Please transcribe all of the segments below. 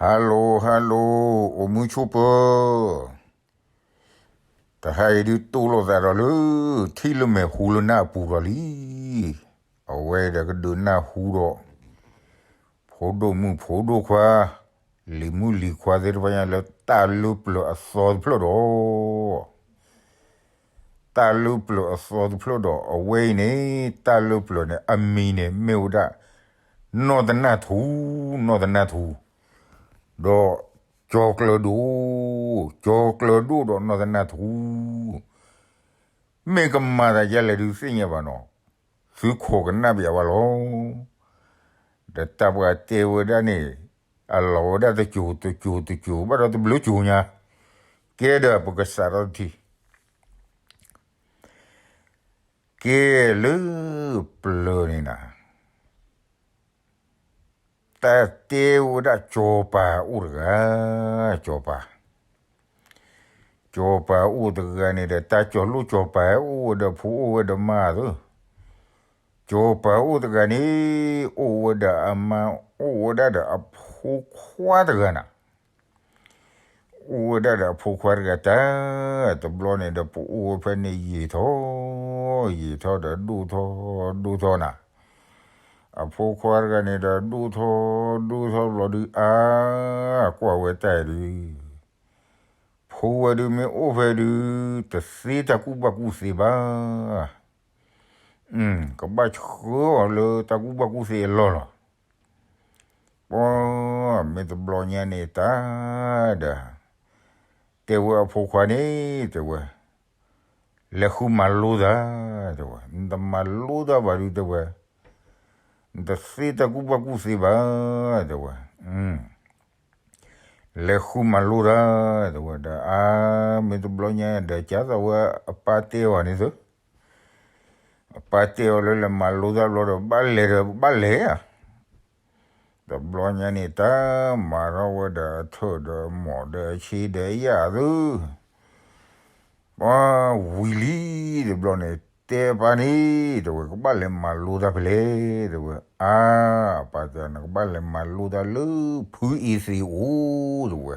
Hello hello, အိၣ်မူဆိးပၢၤ, တဟါအံၤဒုးတိၢ်လိာ်သးဒီးလၢ ထံလၢမဲာ်ဟူလၢနၢ်အပူၤဒီးလံ. အဝဲဒီးကဒုးနၢ်ဟူဒီး ဖိဒိၣ်မုၣ်ဖိဒိၣ်ခွါ, လံၤမုၣ်လံၤခွါသ့ၣ်တဖၣ်ညါလၢတၢ်လၢပျၢၤအသီတဖျၢၣ်ဒီး တၢ်လၢပျၢၤအသီတဖျၢၣ်ဒီး အဝဲအံၤန့ၣ် တၢ်လၢပျၢၤန့ၣ် အမံၤန့ၣ်မ့ၢ်ဝဲဒၣ် နီၢ်တနၢ်ထူ, နီၢ်တနၢ်ထူ, ဒီးကၠီၤကျၢၤဒိၣ်, ကၠီၤကျၢၤဒိၣ်ဒီးနီၢ်တနၢ်ထူ, မ့ၢ်ကမၤသးဒ်လဲၣ်ဒုးသ့ၣ်ညါဘၣ်နီၤ, သုခိးကနၣ်ပၠးဝဲလီၤ. ဒီးတၢ်ပှၤတဲဝဲဒၣ်န့ၣ် အလီၤဝဲဒၣ်တစိၤတစိၤတစိၤ ဘၣ်ဒီးတဘျုးစိၤညါ, ကဲဒီးပကစးထီၣ်တထံၣ်, ကဲလၢပျၢၤန့ၣ်နၤ, တၢ်တဲဝဲဒၣ်ကၠီၤပၤအိၣ်တဂၤ, ကၠီၤပၤ, ကၠီၤပၤအိၣ်တဂၤန့ၣ်ဒီး တၢ်ကၠီၤလိၣ်ကၠီၤပၤအိၣ်ဝဲဒီးဖိအိၣ်ဝဲဒီးမါသၢ, ကၠီၤပၤအိၣ်တဂၤန့ၣ် အိၣ်ဝဲဒီးအမါ အိၣ်ဝဲဒၣ်ဒီးအဖိခွါတဂၤနၤ, အိၣ်ဝဲဒၣ်ဒီးအဖိခွါတဂၤတၢ်, တဘျီန့ၣ်ဒီးပအိၣ်ဝဲဖဲန့ၣ်ယံာ်ထီၣ်, ယံာ်ထီၣ်ဒီးဒိၣ်ထီၣ်ဒိၣ်ထီၣ်နၤ, အဖိခွါတဂၤန့ၣ်ဒီးဒိၣ်ထီၣ်ဒိၣ်ထီၣ်ဘျီဒုးအါ, ကွၢ်ဝဲတၢ်ဒုး, ဖိဝဲဒုးမ့ၢ်အိၣ်ဖဲဒုး, တသ့တၢ်ကူၣ်ဘၣ်ကူၣ်သ့ဘၣ် ကဘၣ်ဆှၢအီၤလၢတၢ်ကူၣ်ဘၣ်ကူၣ်သ့အလီၢ်လီၤ. ပှၤမ့ၢ်တဘျီညါန့ၣ်တၢ်ဒီး, တဲဝဲအဖိခွါန့ၣ် တဲဝဲ, လဲၤဃုမၤလိတၢ်, တဲဝဲ, နတမၤလိတၢ်ဘၣ်ဒုး တဲဝဲ, နတသ့တၢ်ကူၣ်ဘၣ်ကူၣ်သ့ဘၣ်, တဲဝဲ, လဲၤဃုမၤလိတၢ်, တဲဝဲ, ဒီးအါ, မ့ၢ်တဘျီညါဒီး ကသးဝဲအပၢ်တဲအီၤန့ၣ်သု, အပၢ်တဲအီၤလၢလဲၤမၤလိတၢ်ဘျီဒီး ဘၣ်လဲၤဒီးဘၣ်လဲၤဧါ, တဘျီညါန့ၣ်တၢ်မၤထီၣ်ဝဲဒီးအထၢၣ်ဒီးအမိၢ်ဒီးအဆ့ဒီးအယၣ်သု, ပှၤဝံၤလံတဘျီန့ၣ် တဲပၢ်န့ၣ် တဲဝဲ ကဘၣ်လဲၤမၤလိတၢ်ဖဲလဲၣ်, တဲဝဲ, အါ, အပၢ်တဲ နကဘၣ်လဲၤမၤလိတၢ်လၢဖုအ့သ့းအိၣ်, တဲဝဲ,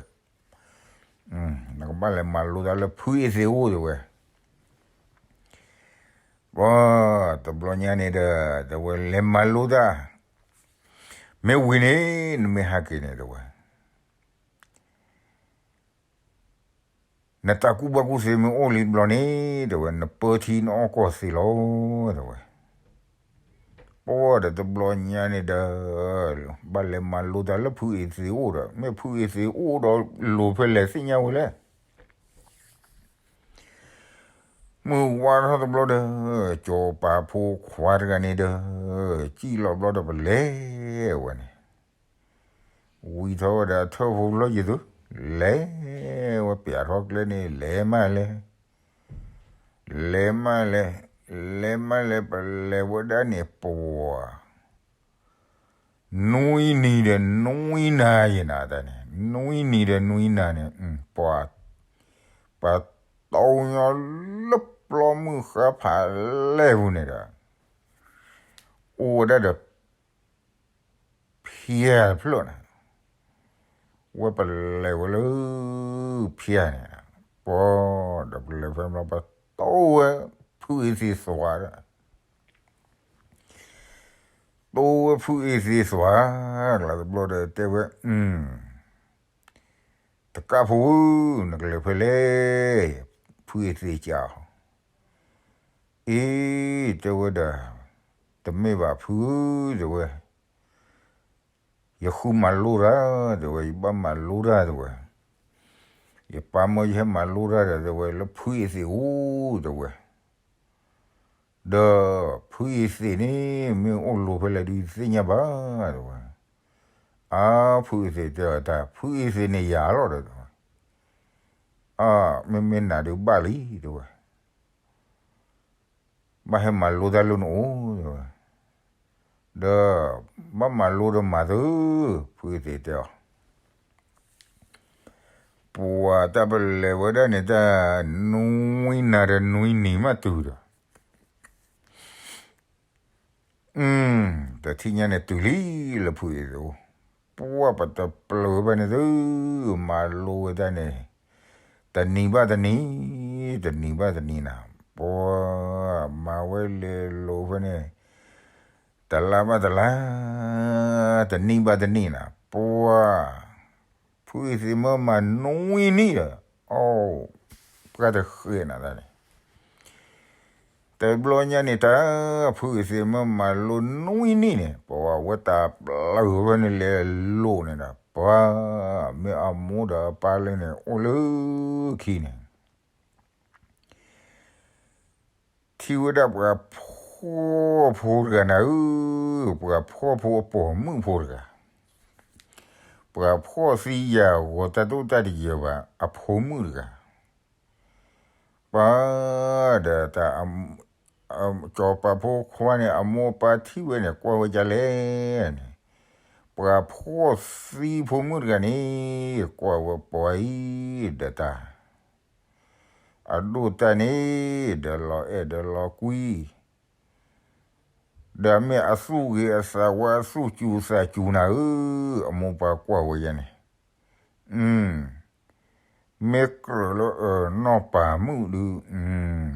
နကဘၣ်လဲၤမၤလိတၢ်လၢဖုအ့သ့းအိၣ်, တဲဝဲ, ပှၤတဘျီညါန့ၣ်ဒီး တဲဝဲ လဲၤမၤလိတၢ်, မ့ၢ်ဝံၤန့ၣ် နမ့ၢ်ဟဲက့ၤန့ၣ် တဲဝဲ နတၢ်ကူၣ်ဘၣ်ကူၣ်သ့မ့ၢ်အိၣ်လံတဘျီန့ၣ် တဲဝဲ နပၢထံနအီၣ်ကီၢ်သ့လီၤ, တဲဝဲ, ပှၤဒီးတဘျီညါန့ၣ်ဒီး ဘၣ်လဲၤမၤလိတၢ်လၢဖုအ့သ့းအိၣ်ဒီး မ့ၢ်ဖုအ့သ့းအိၣ်ဒီးလိၤဖဲလဲၣ်သ့ၣ်ညါဝဲလဲၣ် မုၢ်ဝါထီၣ်တဘျီဒီး ကၠီၤပၤဖိခွါတဂၤန့ၣ်ဒီး စံၣ်လီၤဘျီဒီးပလဲၤဝဲန့ၣ်, ဝံၤထီၣ်ဝဲဒီးအထၢၣ်ဖိလီၢ်ယံၤသု, လဲၤဝဲပျးထီၣ်ကျဲန့ၣ် လဲၤမးလဲၤ, လဲၤမးလဲၤ, လဲၤမးလဲၤ ပလဲၤဝဲဒၣ်န့ၣ် ပဝၤ နွံနံၤဒီးနွံနၤယဲနၤတၢ်န့ၣ်, နွံနံၤဒီးနွံနၤန့ၣ် ပှၤ ပှၤတီညီလၢပျီမုၢ်ဃါဖးလဲၢ်ပူၤန့ၣ်ဒီး အိၣ်ဝဲဒၣ်ဒီး ဖၠၣ်တဖျၢၣ်န့ၣ်, ဝဲပလဲၤဝဲလၢ ဖၠၣ်န့ၣ်, ပှၤဒီးပလဲၤဖဲဘျီ ပတိၢ်ဝဲ ဖုအ့သ့သွးဒီး တိၢ်ဝဲဖုအ့သ့သွး ကျါတဘျီဒီးတဲဝဲ, တကၣ်ဖိဧၢ, နကလဲၤဖဲလဲၣ်, ဖုအ့သ့ကးအီၤ, အ့ တဲဝဲဒီး, တမ့ၢ်ဘၣ်ဖုဧၢ, တဲဝဲ ယဃုမၤလိတၢ်, တဲဝဲ ယဘၣ်မၤလိတၢ် တဲဝဲ, ယပၢ်မၢယဟဲမၤလိတၢ်ဒီး တဲဝဲ လၢဖုအ့သ့အိၣ် တဲဝဲ, ဒီးဖုအ့သ့န့ၣ် မ့ၢ်အိၣ်လိၤဖဲလဲၣ်ဒုးသ့ၣ်ညါဘၣ် တဲဝဲ, အါ ဖုအ့သ့တဲအီၤတၢ် ဖုအ့သ့န့ၣ်ယၤလီၤဒီး တဲဝဲ, အါ မ့မ့ၢ်နၤဒုးဘၣ်လံ တဲဝဲ ဘၣ်ဟဲမၤလိတၢ်လၢနအိၣ် တဲဝဲ, ဒီး ဘၣ်မၤလိဒီးမၤသု, ဖုအ့သ့တဲအီၤ, ပှၤတၢ်ပလဲၤဝဲဒၣ်န့ၣ်တၢ် နွံနၤဒီးနွံနံၤမးတုၤဒီး, တထံၣ်ညါန့ၣ်တုၤလံလၢဖုအ့သ့အိၣ်, ပှၢ်ပတပျၢၤဘၣ်န့ၣ်သု, မၤလိဝဲဒၣ်န့ၣ်, တနံၤဘၣ်တနံၤ, တနံၤဘၣ်တနံၤနၤ, ပှၢ်မၤဝဲလဲၤလိာ်ဖဲန့ၣ်, တလါဘၣ်တလါ, တနံၣ်ဘၣ်တနံၣ်နၤ, ပှၢ် ဖုအ့သ့ၣ်မၢမၤနွံနံၣ်ဒီး, အိၣ်, ပှၢ်တဃဲနၤဒၣ်န့ၣ် တဘျီညါန့ၣ်တၢ်, ဖုအ့သ့ၣ်မၢမၤလိနွံနံၣ်န့ၣ် ပှၤဝဲတၢ်ပျၢၤဝဲန့ၣ်လဲၤလိာ်န့ၣ်ဒီး ပှၤမ့ၢ်အမိၢ်ဒီးအပၢ်လၢန့ၣ် အိၣ်လၢခံန့ၣ် ထံၣ်ဝဲဒၣ်ပှၤဖှီၣ်ဖိတဂၤနၤဧၢ, ပှၤဖှီၣ်ဖိအပိာ်မုၣ်ဖိတဂၤ, ပှၤဖှီၣ်သံယာ်ဂီၤတၢ်တိၢ်တၢ်တယၢၤဘၣ် အဖိမုၣ်တဂၤ, ပှၤဒီးတၢ် စီၤပၤဖိခွါန့ၣ် အမိၢ်ပၢ်ထံၣ်ဝဲန့ၣ် ကွၢ်ဝဲဒ်လဲၣ်န့ၣ်, ပှၤဖှီၣ်သံဖိမုၣ်တဂၤန့ၣ် ကွၢ်ဝဲပှၤအံၤဒီးတၢ် အဒိၣ်တၢ်န့ၣ် ဒီးလီၤအဲၣ်ဒီးလီၤကွံ, ဒီးမ့ၢ်အသူၣ်ဂ့ၤအသးဝါ အသူၣ်စူၤသးစူၤနၤဧၢ, အမိၢ်ပၢ်ကွၢ်ဝဲယဲန့ၣ်, မ့ၢ်ကြၢးလၢနီၢ်ပၤမုၣ်ဒုး,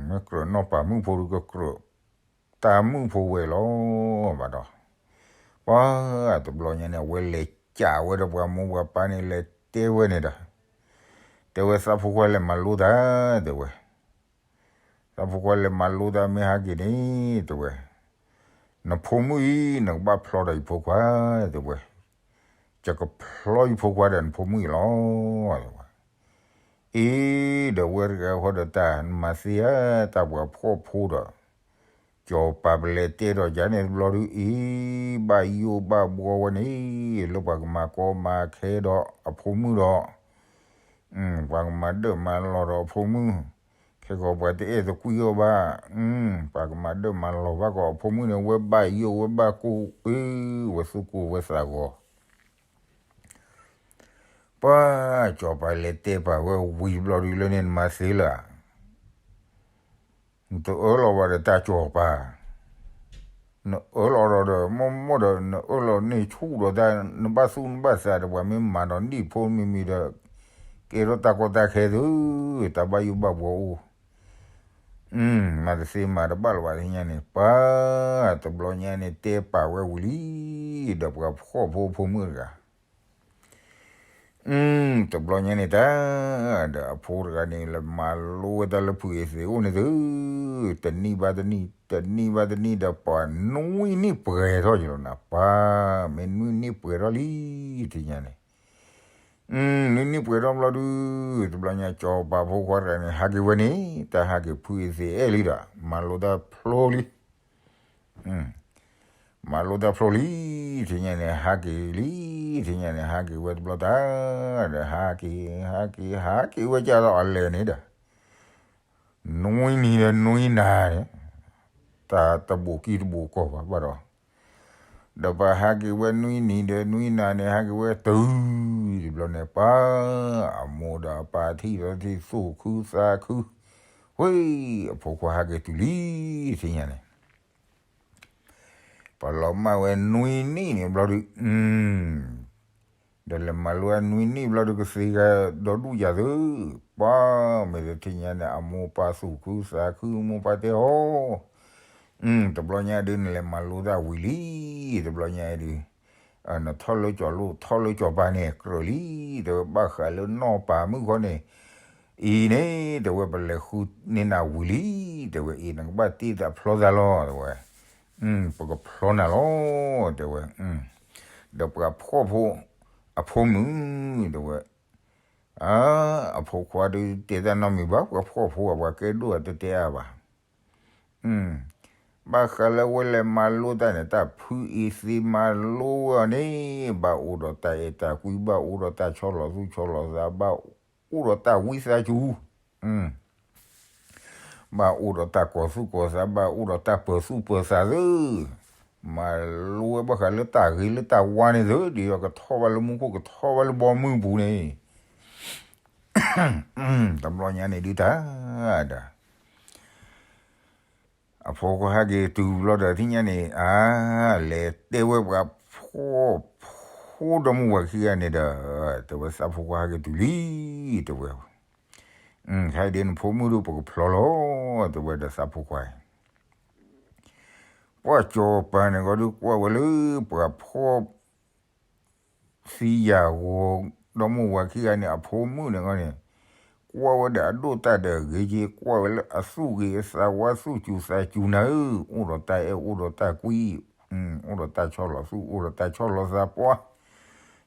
မ့ၢ်ကြၢးနီၢ်ပၤမုၣ်ဖိဒုး ကကြၢးတၢ်မုၣ်ဖိဝဲလီၤဘၣ်ဒီး, ပှၤတဘျီညါန့ၣ် အဝဲလဲၤကးဝဲဒီးပှၤမိၢ်ပှၤပၢ်န့ၣ် လဲၤတဲဝဲန့ၣ်ဒီး, တဲဝဲသးဖိခွါလဲၤမၤလိတၢ်, တဲဝဲ သးဖိခွါလဲၤမၤလိတၢ် မ့ၢ်ဟးက့ၤန့ၣ် တဲဝဲ, နဖိမုၣ်အံၤ နကဘၣ်ဖျီဒီးယဖိခွါ, တဲဝဲ, ယကဖျီယဖိခွါဒီးနဖိမုၣ်အံၤလီၤ, တဲဝဲ, အ့ ဒီးဝဲတဂၤဃီဒီးတၢ်နမၤသ့ဧါ, တၢ်ပှၤဖှီၣ်ဖိဒီး စီၤပၤပလဲၤတဲဒီးယၤန့ၣ်တဘျီဒုးအံၤ, ဘၣ်ယိၣ်ဘၣ်ဘှီဝဲန့ၣ် လၢပှၤကမၤကီမၤခဲဒီးအဖိမုၣ်ဒီး, ပှၤကမၤဒၢၣ်မၤလီၤဒီးအဖိမုၣ်, ခဲကီးပှၤတအဲၣ်တကွံအီၤဘၣ်, ပှၤကမၤဒၢၣ်မၤလီၤဘၣ်ကီးအဖိမုၣ်န့ၣ် ဝဲဘၣ်ယိၣ်ဝဲဘၣ်ကိၢ်အ့ ဝဲသူၣ်ကိၢ်ဝဲသးဂီၤ ပှၤစီၤပၤလဲၤတဲပာ်ဝဲဝံၤတဘျီဒုးလၢန့ၣ် နမၤသ့လၢၤ, နတအၢလီၤဘၣ်ဒီးတၢ်စီၤပၤ, နအၢလီၤဒီး မိၢ်မိၢ်ဒီး နအၢလီၤန့ၢ်ဆူၣ်ဒီးတၢ် နဘၣ်သူၣ်နဘၣ်သးဒီး ပှၤမ့ၢ်မၤဒီးနံၣ်ဖိမံၤမံၤဒီး ကဲထီၣ်တၢ်ကီတၢ်ခဲသု, တၢ်ဘၣ်ယိၣ်ဘၣ်ဘှီအိၣ် မၤတသ့မၤတဘၣ်လၢၤဘၣ်သ့ၣ်ညါန့ၣ် ပှၤတဘျီညါန့ၣ် တဲပာ်ဝဲဝံၤလံ, ဒီးပှၤဖှီၣ်ဖိဖိမုၣ်တဂၤ, တဘျီညါန့ၣ်တၢ်, ဒီးအဖိတဂၤန့ၣ် လဲၤမၤလိဝဲတၢ်လၢဖုအ့သ့ၣ်အိၣ်န့ၣ်သု, တနံၣ်ဘၣ်တနံၣ်, တနံၣ်ဘၣ်တနံၣ်ဒီး ပှၤနွံနံၣ်ပှဲၤထီၣ်ယလီၤနၤ, ပှၤမ့ၢ်နွံနံၣ်ပှဲၤထီၣ်လံ, သ့ၣ်ညါန့ၣ် နွံနံၣ်ပှဲၤထီၣ်ဘျီဒုး, တဘျီညါ စီၤပၤဖိခွါတဂၤန့ၣ် ဟးက့ၤဝဲန့ၣ်, တၢ်ဟးက့ၤဖုအ့သ့ၣ်အဲၣ်လံဒီး မၤလိတၢ်ဖျိလံ, မၤလိတၢ်ဖျိလံ, သ့ၣ်ညါန့ၣ် ဟးက့ၤလံ, သ့ၣ်ညါန့ၣ် ဟးက့ၤဝဲတဘျီတၢ်, ဒီးဟးက့ၤ, ဟးက့ၤ, ဟးက့ၤဝဲကဒီးအလဲၣ်န့ၣ်ဒီး နွံနံၤဒီးနွံနၤန့ၣ်, တၢ်တဘူးကံၢ်တဘူးကီၢ်ဘၣ်ဘၣ်ဒီး, ဒီးပှၤဟးက့ၤဝဲနွံနံၤဒီးနွံနၤန့ၣ် ဟးက့ၤဝဲတုၤ, တဘျီန့ၣ် ပှၤအမိၢ်ဒီးအပၢ်ထံၣ်ဒီးထံၣ်သူၣ်ခုသးခု, ဝ့ၢ်, အဖိခွါဟးက့ၤတုၤလံ, သ့ၣ်ညါန့ၣ် ပှၤလီၤမၢ်ဝဲနွံနံၣ်န့ၣ်ဘျီဒုး, ဒီးလဲၤမၤလိဝဲနွံနံၣ်ဘျီဒုး ကသ့ဂၤဒီဒူၣ်ယၤသု, ပှၤမ့ၢ်တထံၣ်ညါန့ၣ် အမိၢ်ပၢ်သူၣ်ခုသးခု မိၢ်ပၢ်တဲအီၤ, တဘျီညါဒုး နလဲၤမၤလိတၢ်ဝံၤလံ, တဘျီညါဒုး နထီၣ်လၢကၠီၤလိၣ် ထီၣ်လၢကၠီၤပၤန့ၣ် ကြၢးလံ, တဲဝဲဘၣ်ဃးလၢနီၢ်ပၤမုၣ်ခီန့ၣ်, အံၤန့ၣ် တဲဝဲပလဲၤဃုန့ၢ်နၤဝံၤလံ, တဲဝဲအံၤ နကဘၣ်တ့ၢ်တၢ်ဖျီသးလီၤ တဲဝဲ, ပကဖျီနၤလီၤ တဲဝဲ, ဒီးပှၤဖှီၣ်ဖိအဖိမုၣ် တဲဝဲ, အဖိခွါဒုးတဲတၢ်နီတမံၤဘၣ်, ပှၤဖှီၣ်ဖိအပှၤကဲဒိၣ်အတတဲအါဘၣ် ဘၣ်ဃးလၢဝဲလဲၤမၤလိတၢ်န့ၣ် တၢ်ဖုအ့သ့မၤလိဝဲအီၤန့ၣ်, ဘၣ်အိၣ်ဒီးတၢ်အဲၣ်တၢ်ကွံ, ဘၣ်အိၣ်ဒီးတၢ်ဆီလီၤသူၣ်ဆီလီၤသး, ဘၣ်အိၣ်ဒီးတၢ်ဝံသးစူၤ, ဘၣ်အိၣ်ဒီးတၢ်ကီၤသူၣ်ကီၤသး, ဘၣ်အိၣ်ဒီးတၢ်ပၢၤသူၣ်ပၢၤသးသု, မၤလိဝဲဘၣ်ဃးလၢတၢ်ဂ့ၤလၢတၢ်ဝါန့ၣ်သု, ဒ်သိးကထီၣ်ဘၣ်လၢမူခိၣ် ကထီၣ်ဘၣ်လၢဘီမုၢ်ပူၤန့ၣ် တဘျီညါန့ၣ်ဒုးတၢ်ဒီး အဖိခွါဟဲက့ၤတုၤဘျီဒီး ထံၣ်ညါန့ၣ် အါ လဲၤတဲဝဲပှၤဖှီၣ်ဖိ အိၣ်ဒီမုၢ်ဝၤခံဂၤန့ၣ်ဒီး, တဲဝဲသးဖိခွါဟဲက့ၤတုၤလံ, တဲဝဲ, ခဲအံၤဒ်နဖိမုၣ်ဒုးပကဖျီလီၤ, တဲဝဲဒီးသးဖိခွါ, ပှၢ်စီၤပၤန့ၣ်ဂီၢ်ဒုးကွၢ်ဝဲလၢပှၤဖှီၣ် သံယာ်ဂီၤ, ဒီမုၢ်ဝၤခံဂၤန့ၣ် အဖိမုၣ်န့ၣ်ဂီၢ်န့ၣ်, ကွၢ်ဝဲဒီးအဒိၣ်တၢ်ဒီးအဂ့ၤက့, ကွၢ်ဝဲလၢအသူၣ်ဂ့ၤအသးဝါ သူၣ်စူၤသးစူၤနၤဧၢ, အိၣ်ဒီးတၢ်အဲၣ် အိၣ်ဒီးတၢ်ကွံ, အိၣ်ဒီးတၢ်ဆီၣ်လီၤသူၣ် အိၣ်ဒီးတၢ်ဆီၣ်လီၤသးပှၢ်,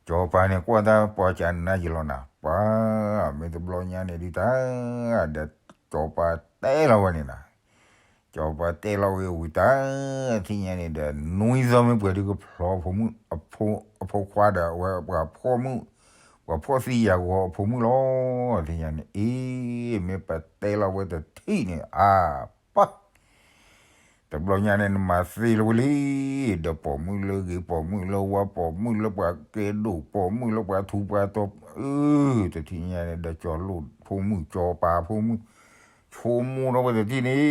စီၤပၤန့ၣ်ကွၢ်တၢ်ပှၤကနါယလီၤနၤ, ပှၤ, မ့ၢ်တဘျီညါန့ၣ်ဒုးတၢ်, ဒီးစီၤပၤတဲလီၤဝဲန့ၣ်နၤ, စီၤပၤတဲလီၤဝဲဝံၤတၢ်, ထံၣ်ညါန့ၣ်ဒီး နွံသီမ့ၢ်ပှဲၤဒုးကဖျီ အဖိခွါဒီးအဝဲပှၤဖှီၣ်မုၣ်, ပှၤဖှီၣ်သံယာ်ဂီၤအဖိမုၣ်လီၤ, ထံၣ်ညါန့ၣ်, အ့, မ့ၢ်ပတဲလီၤဝဲတထံၣ်န့ၣ်, အါ, ပှၤ တဘျီညါန့ၣ် နမၤသ့လၢဝဲလံ, ဒီးပိာ်မုၣ်လၢဂ့ၤ ပိာ်မုၣ်လၢဝါ ပိာ်မုၣ်လၢပှၤကဲဒိၣ် ပိာ်မုၣ်လၢပှၤထူးပှၤတီၤ, အၢ, တထံၣ်ညါန့ၣ် ဒီးစီၤလိၣ်ဖိမုၣ် စီၤပၤဖိမုၣ်, ဆိကမိၣ်ထီၣ်ဝဲတထံၣ်န့ၣ်,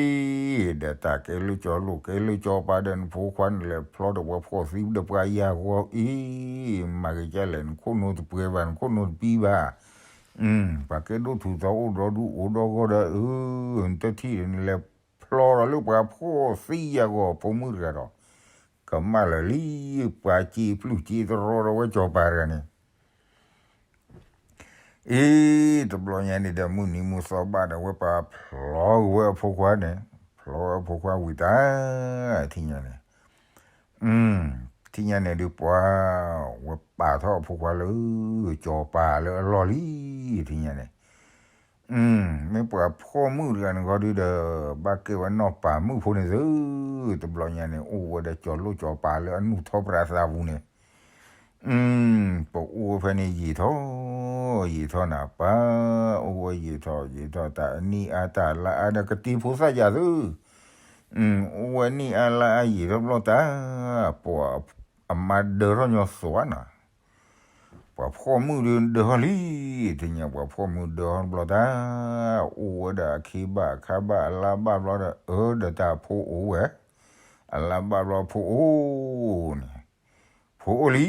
ဒီးတၢ်ကဲလၢစီၤလိၣ် ကဲလၢစီၤပၤဒီး နဖိခွါနလဲၤဖျီဒီးပှၤဖှီၣ်သံဒီးပှၤယာ်ဂီၤအံၤ, မၤက့ၤကလဲၣ် နခိၣ်နူာ်တပှဲၤဘၣ် နခိၣ်နူာ်တပံဘၣ်, ပှၤကဲဒိၣ်ထူးတီၤအိၣ်ဒီဒူၣ်အိၣ်ဒီဂီၢ်ဒီး, အၢ, နတထံၣ်ဒီးနလဲၤ ဖျီဒီးလၢပှၤဖှီၣ်သံယာ်ဂီၤအဖိမုၣ်တဂၤဒီး, ကမၣ်လၢာ်လံ, ပှၤစံးပျုၢ်စံးတရီဒီးဝဲစီၤပၤတဂၤန့ၣ်, အ့, တဘျီညါန့ၣ်ဒီး မုၢ်နံၤမုၢ်သီဘၣ်ဒီး ဝဲပှၤဖျီက့ၤဝဲအဖိခွါန့ၣ်, ဖျီဝဲအဖိခွါဝံၤတၢ်, ထံၣ်ညါန့ၣ်, ထံၣ်ညါန့ၣ်ဒုးပှၤ, ဝဲပာ်ထီၣ်အဖိခွါလၢစီၤပၤလၢအလီၢ်လံ, ထံၣ်ညါန့ၣ် မ့ၢ်ပှၤဖှီၣ်မုၣ်တဂၤန့ၣ်ဂီၢ်ဒုးဒီး, ဘၣ်ကဲဝဲနီၢ်ပၤမုၣ်ဖိန့ၣ်သု, တဘျီညါန့ၣ် အိၣ်ဝဲဒီးစီၤလိၣ်စီၤပၤလၢအနူၢ်ထီၣ်ပြးသးပူၤန့ၣ်, ပအိၣ်ဝဲဖဲန့ၣ်ယံာ်ထီၣ်, ယံာ်ထီၣ်နၤပၢ်, အိၣ်ဝဲယံာ်ထီၣ်ယံာ်ထီၣ် တၢ်အနံၣ်အါတၢ်လါအါဒီးကတ့ဖိသၣ်ယၤသု, အိၣ်ဝဲနံၣ်အါလါအါယံာ်ထီၣ်ဘျီတၢ်, ပှၤအမါဒၢထီၣ်ညီသွးနၤ ပှၤဖှီၣ်မုၣ်ဒုးဒၢထီၣ်လံ, ထံၣ်ညါပှၤဖှီၣ်မုၣ်ဒၢထီၣ်ဘျီတၢ်, အိၣ်ဝဲဒီးအခ့ဘၣ်အခါဘၣ်အလါဘၣ်ဘျီဒီး, အၢ ဒီးတၢ်ဖိအိၣ်ဝဲ, အလါဘၣ်ဘျီဖိအိၣ်န့ၣ်, ဖိအိၣ်လံ,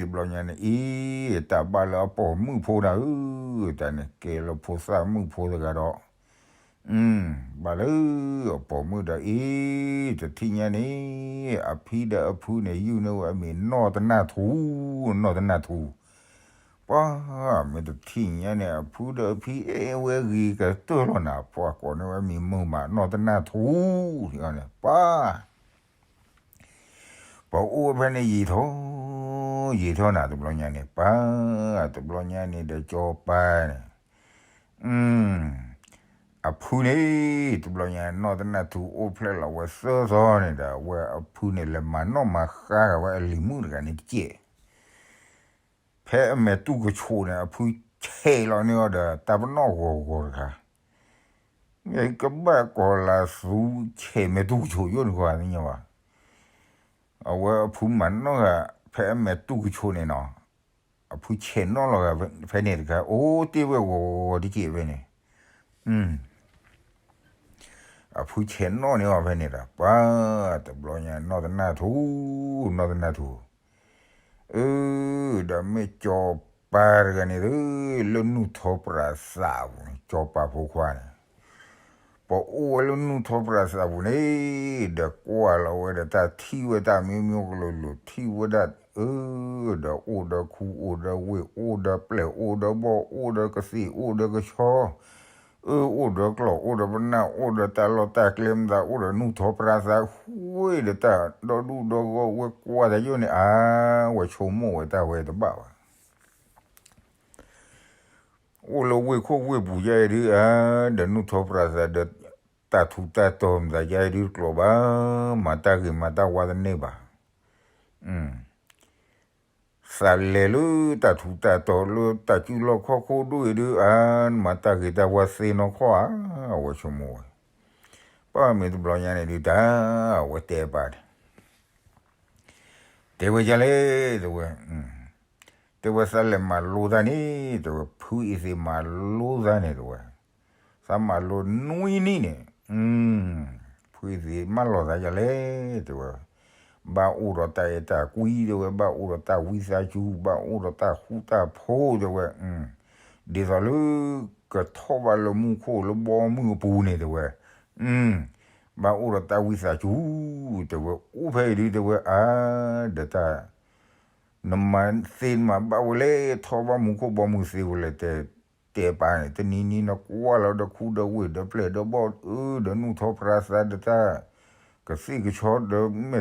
တဘျီညါန့ၣ်အံၤ, တၢ်ဘၣ်လၢအပိာ်မုၣ်ဖိဒၣ်ဧၢ, တၢ်န့ၣ်ကဲလၢဖိသၣ်မုၣ်ဖိတဂၤဒီး ဘၣ်လၢအပိာ်မုၣ်ဒီးအံၤ, တထံၣ်ညါန့ၣ်, အဖံဒီးအဖုန့ၣ် ယုၢ်န့ၢ်ဝဲအမံၤနီၢ်တနၢ်ထူ, နီၢ်တနၢ်ထူ, ပှၤ, မ့ၢ်တထံၣ်ညါန့ၣ် အဖုဒီးအဖံအဲၣ်ဝဲဂ့ၤကတၢၢ်လီၤနၤ, ပှၤကိးန့ၢ်ဝဲအမံၤမုာ်မး နီၢ်တနၢ်ထူ, န့ၣ်, ပှၤ ပှၤအိၣ်ဝဲဖဲန့ၣ်ယံာ်ထီၣ်, ယံာ်ထီၣ်နၤတဘျီညါန့ၣ်, ပှၤ, တဘျီညါန့ၣ်ဒီးစီၤပၤန့ၣ်, အဖုန့ၣ်, တဘျီညါနီၢ်တနၢ်ထူ အိၣ်ဖျဲၣ်လီၤဝဲသၢသီန့ၣ်ဒီး အဝဲအဖုန့ၣ် လဲၤမၤနီၣ်မၤဃါဂၤဝဲအလံၤမုၣ်တဂၤန့ၣ်တကဲး ဖဲအမဲာ်တူၢ်ကဆိးန့ၣ် အဖုဆဲးလီၤန့ၢ်အီၤဒီး တၢ်ပနီၣ်ဂီၤဂီၤတခါ, ကဘၣ်ကီၤလၤသူဆဲးမဲာ်တူၢ်ကဆိးယိၣ်န့ၣ်ကွၢ်သ့ၣ်ညါဘၣ်, အဝဲအဖုမၤနီၣ်ဂၤ ဖဲအမဲာ်တူၢ်ကဆိးန့ၣ်နီၤ, အဖုဆဲးနီၣ်လီၤဂၤဖဲန့ၣ်တခါ အိၣ်တ့ၢ်ဝဲဂီၤဂီၤတကဲးဖဲန့ၣ် အဖုဆဲးနီၣ်န့ၢ်အီၤဖဲန့ၣ်ဒီး ပှၤ, တဘျီညါနီၢ်တနၢ်ထူ, နီၢ်တနၢ်ထူ, အၢ, ဒီးမ့ၢ်စီၤပၤတဂၤန့ၣ်သု, လၢနူၢ်ထီၣ်ပြးသးပူၤန့ၣ် စီၤပၤဖိခွါန့ၣ်, ပအိၣ်ဝဲလၢနူၢ်ထီၣ်ပြးသးပူၤန့ၣ်, ဒီးကွၢ်လီၤဝဲဒီးတၢ်ထံၣ်ဝဲတၢ်မံၤမံၤကလိၤလိၤ ထံၣ်ဝဲဒၣ်, အၢ, ဒီးအိၣ်ဒီးခူ အိၣ်ဒီးဝ့ၢ် အိၣ်ဒီးပျဲၢ် အိၣ်ဒီးဘီၣ် အိၣ်ဒီးကသ့ၣ် အိၣ်ဒီးကဆီ အၢ အိၣ်ဒီးကျီၢ် အိၣ်ဒီးပနၢ် အိၣ်ဒီးတၢ်လီၢ်တၢ်ကျဲမသး အိၣ်ဒီးနူၢ်ထီၣ်ပြးသး ဃုာ်ဒီးတၢ်ဒီဒူၣ်ဒီဂီၢ် ဝဲကွၢ်တၢ်ယိၣ်န့ၣ် အါ, ဝဲဆိကမိၣ်ဝဲတၢ်ဝဲတဘၣ်ဘၣ်. အိၣ်လၢဝ့ၢ်ခိၣ်ဝ့ၢ်ပူၤယဲအံၤဒုး အါ, ဒီးနူၢ်ထီၣ်ပြးသးဒီး တၢ်ထူးတၢ်တီၤမသးယဲအံၤဒုးတကျိၤဘၣ်, မၤတၢ်ဂ့ၤမၤတၢ်ဝါတန့ၢ်ဘၣ်. သးလဲၤလၢတၢ်ထူးတၢ်တီၤလၢတၢ်စုလီၢ်ခီၣ်ခိၣ်ဒိၣ်အံၤဒုး အါ, မၤတၢ်ဂ့ၤတၢ်ဝါသ့နီၢ်ခီၣ်ဧါ, အဝဲဆိကမိၣ်ဝဲ. ပှၤမ့ၢ်တဘျီညါန့ၣ်ဒုးတၢ်, အဝဲတဲပာ်န့ၣ်, တဲဝဲဒ်လဲၣ်, တဲဝဲ, တဲဝဲသးလဲၤမၤလိတၢ်န့ၣ်, တဲဝဲဖုအံၤသ့ၣ်မၤလိတၢ်န့ၣ် တဲဝဲ, သးမၤလိနွံနံၣ်န့ၣ်, ဖုအံၤသ့ၣ်မၢလီၤသးဒ်လဲၣ်, တဲဝဲ, ဘၣ်အိၣ်ဒီးတၢ်အဲၣ်တၢ်ကွံတဲဝဲ, ဘၣ်အိၣ်ဒီးတၢ်ဝံသးစူၤ, ဘၣ်အိၣ်ဒီးတၢ်ဃူတၢ်ဖိးတဲဝဲ, ဒ်သိးလၢ ကထီၣ်ဘၣ်လၢမူခိၣ်လၢဘီမုၢ်အပူၤန့ၣ်တဲဝဲ, ဘၣ်အိၣ်ဒီးတၢ်ဝံသးစူၤ တဲဝဲ, အိၣ်ဖဲအံၤဒုတဲဝဲ, အါ ဒီးတၢ် နမၤသ့နမၤဘၣ်ဝဲလဲၣ်, ထီၣ်ဘၣ်မူခိၣ်ဘီမုၢ်သ့ဝဲလဲၣ်, တဲ တဲပာ်န့ၣ် တနံၤနံၤနကွၢ်လီၤဒီးခူဒီးဝ့ၢ်ဒီးပျဲၢ်ဒီးဘီၣ်, ဒီးနူၢ်ထီၣ်ဖြါသးဒီးတၢ် ကသ့ၣ်ကဆီဒီးမဲာ်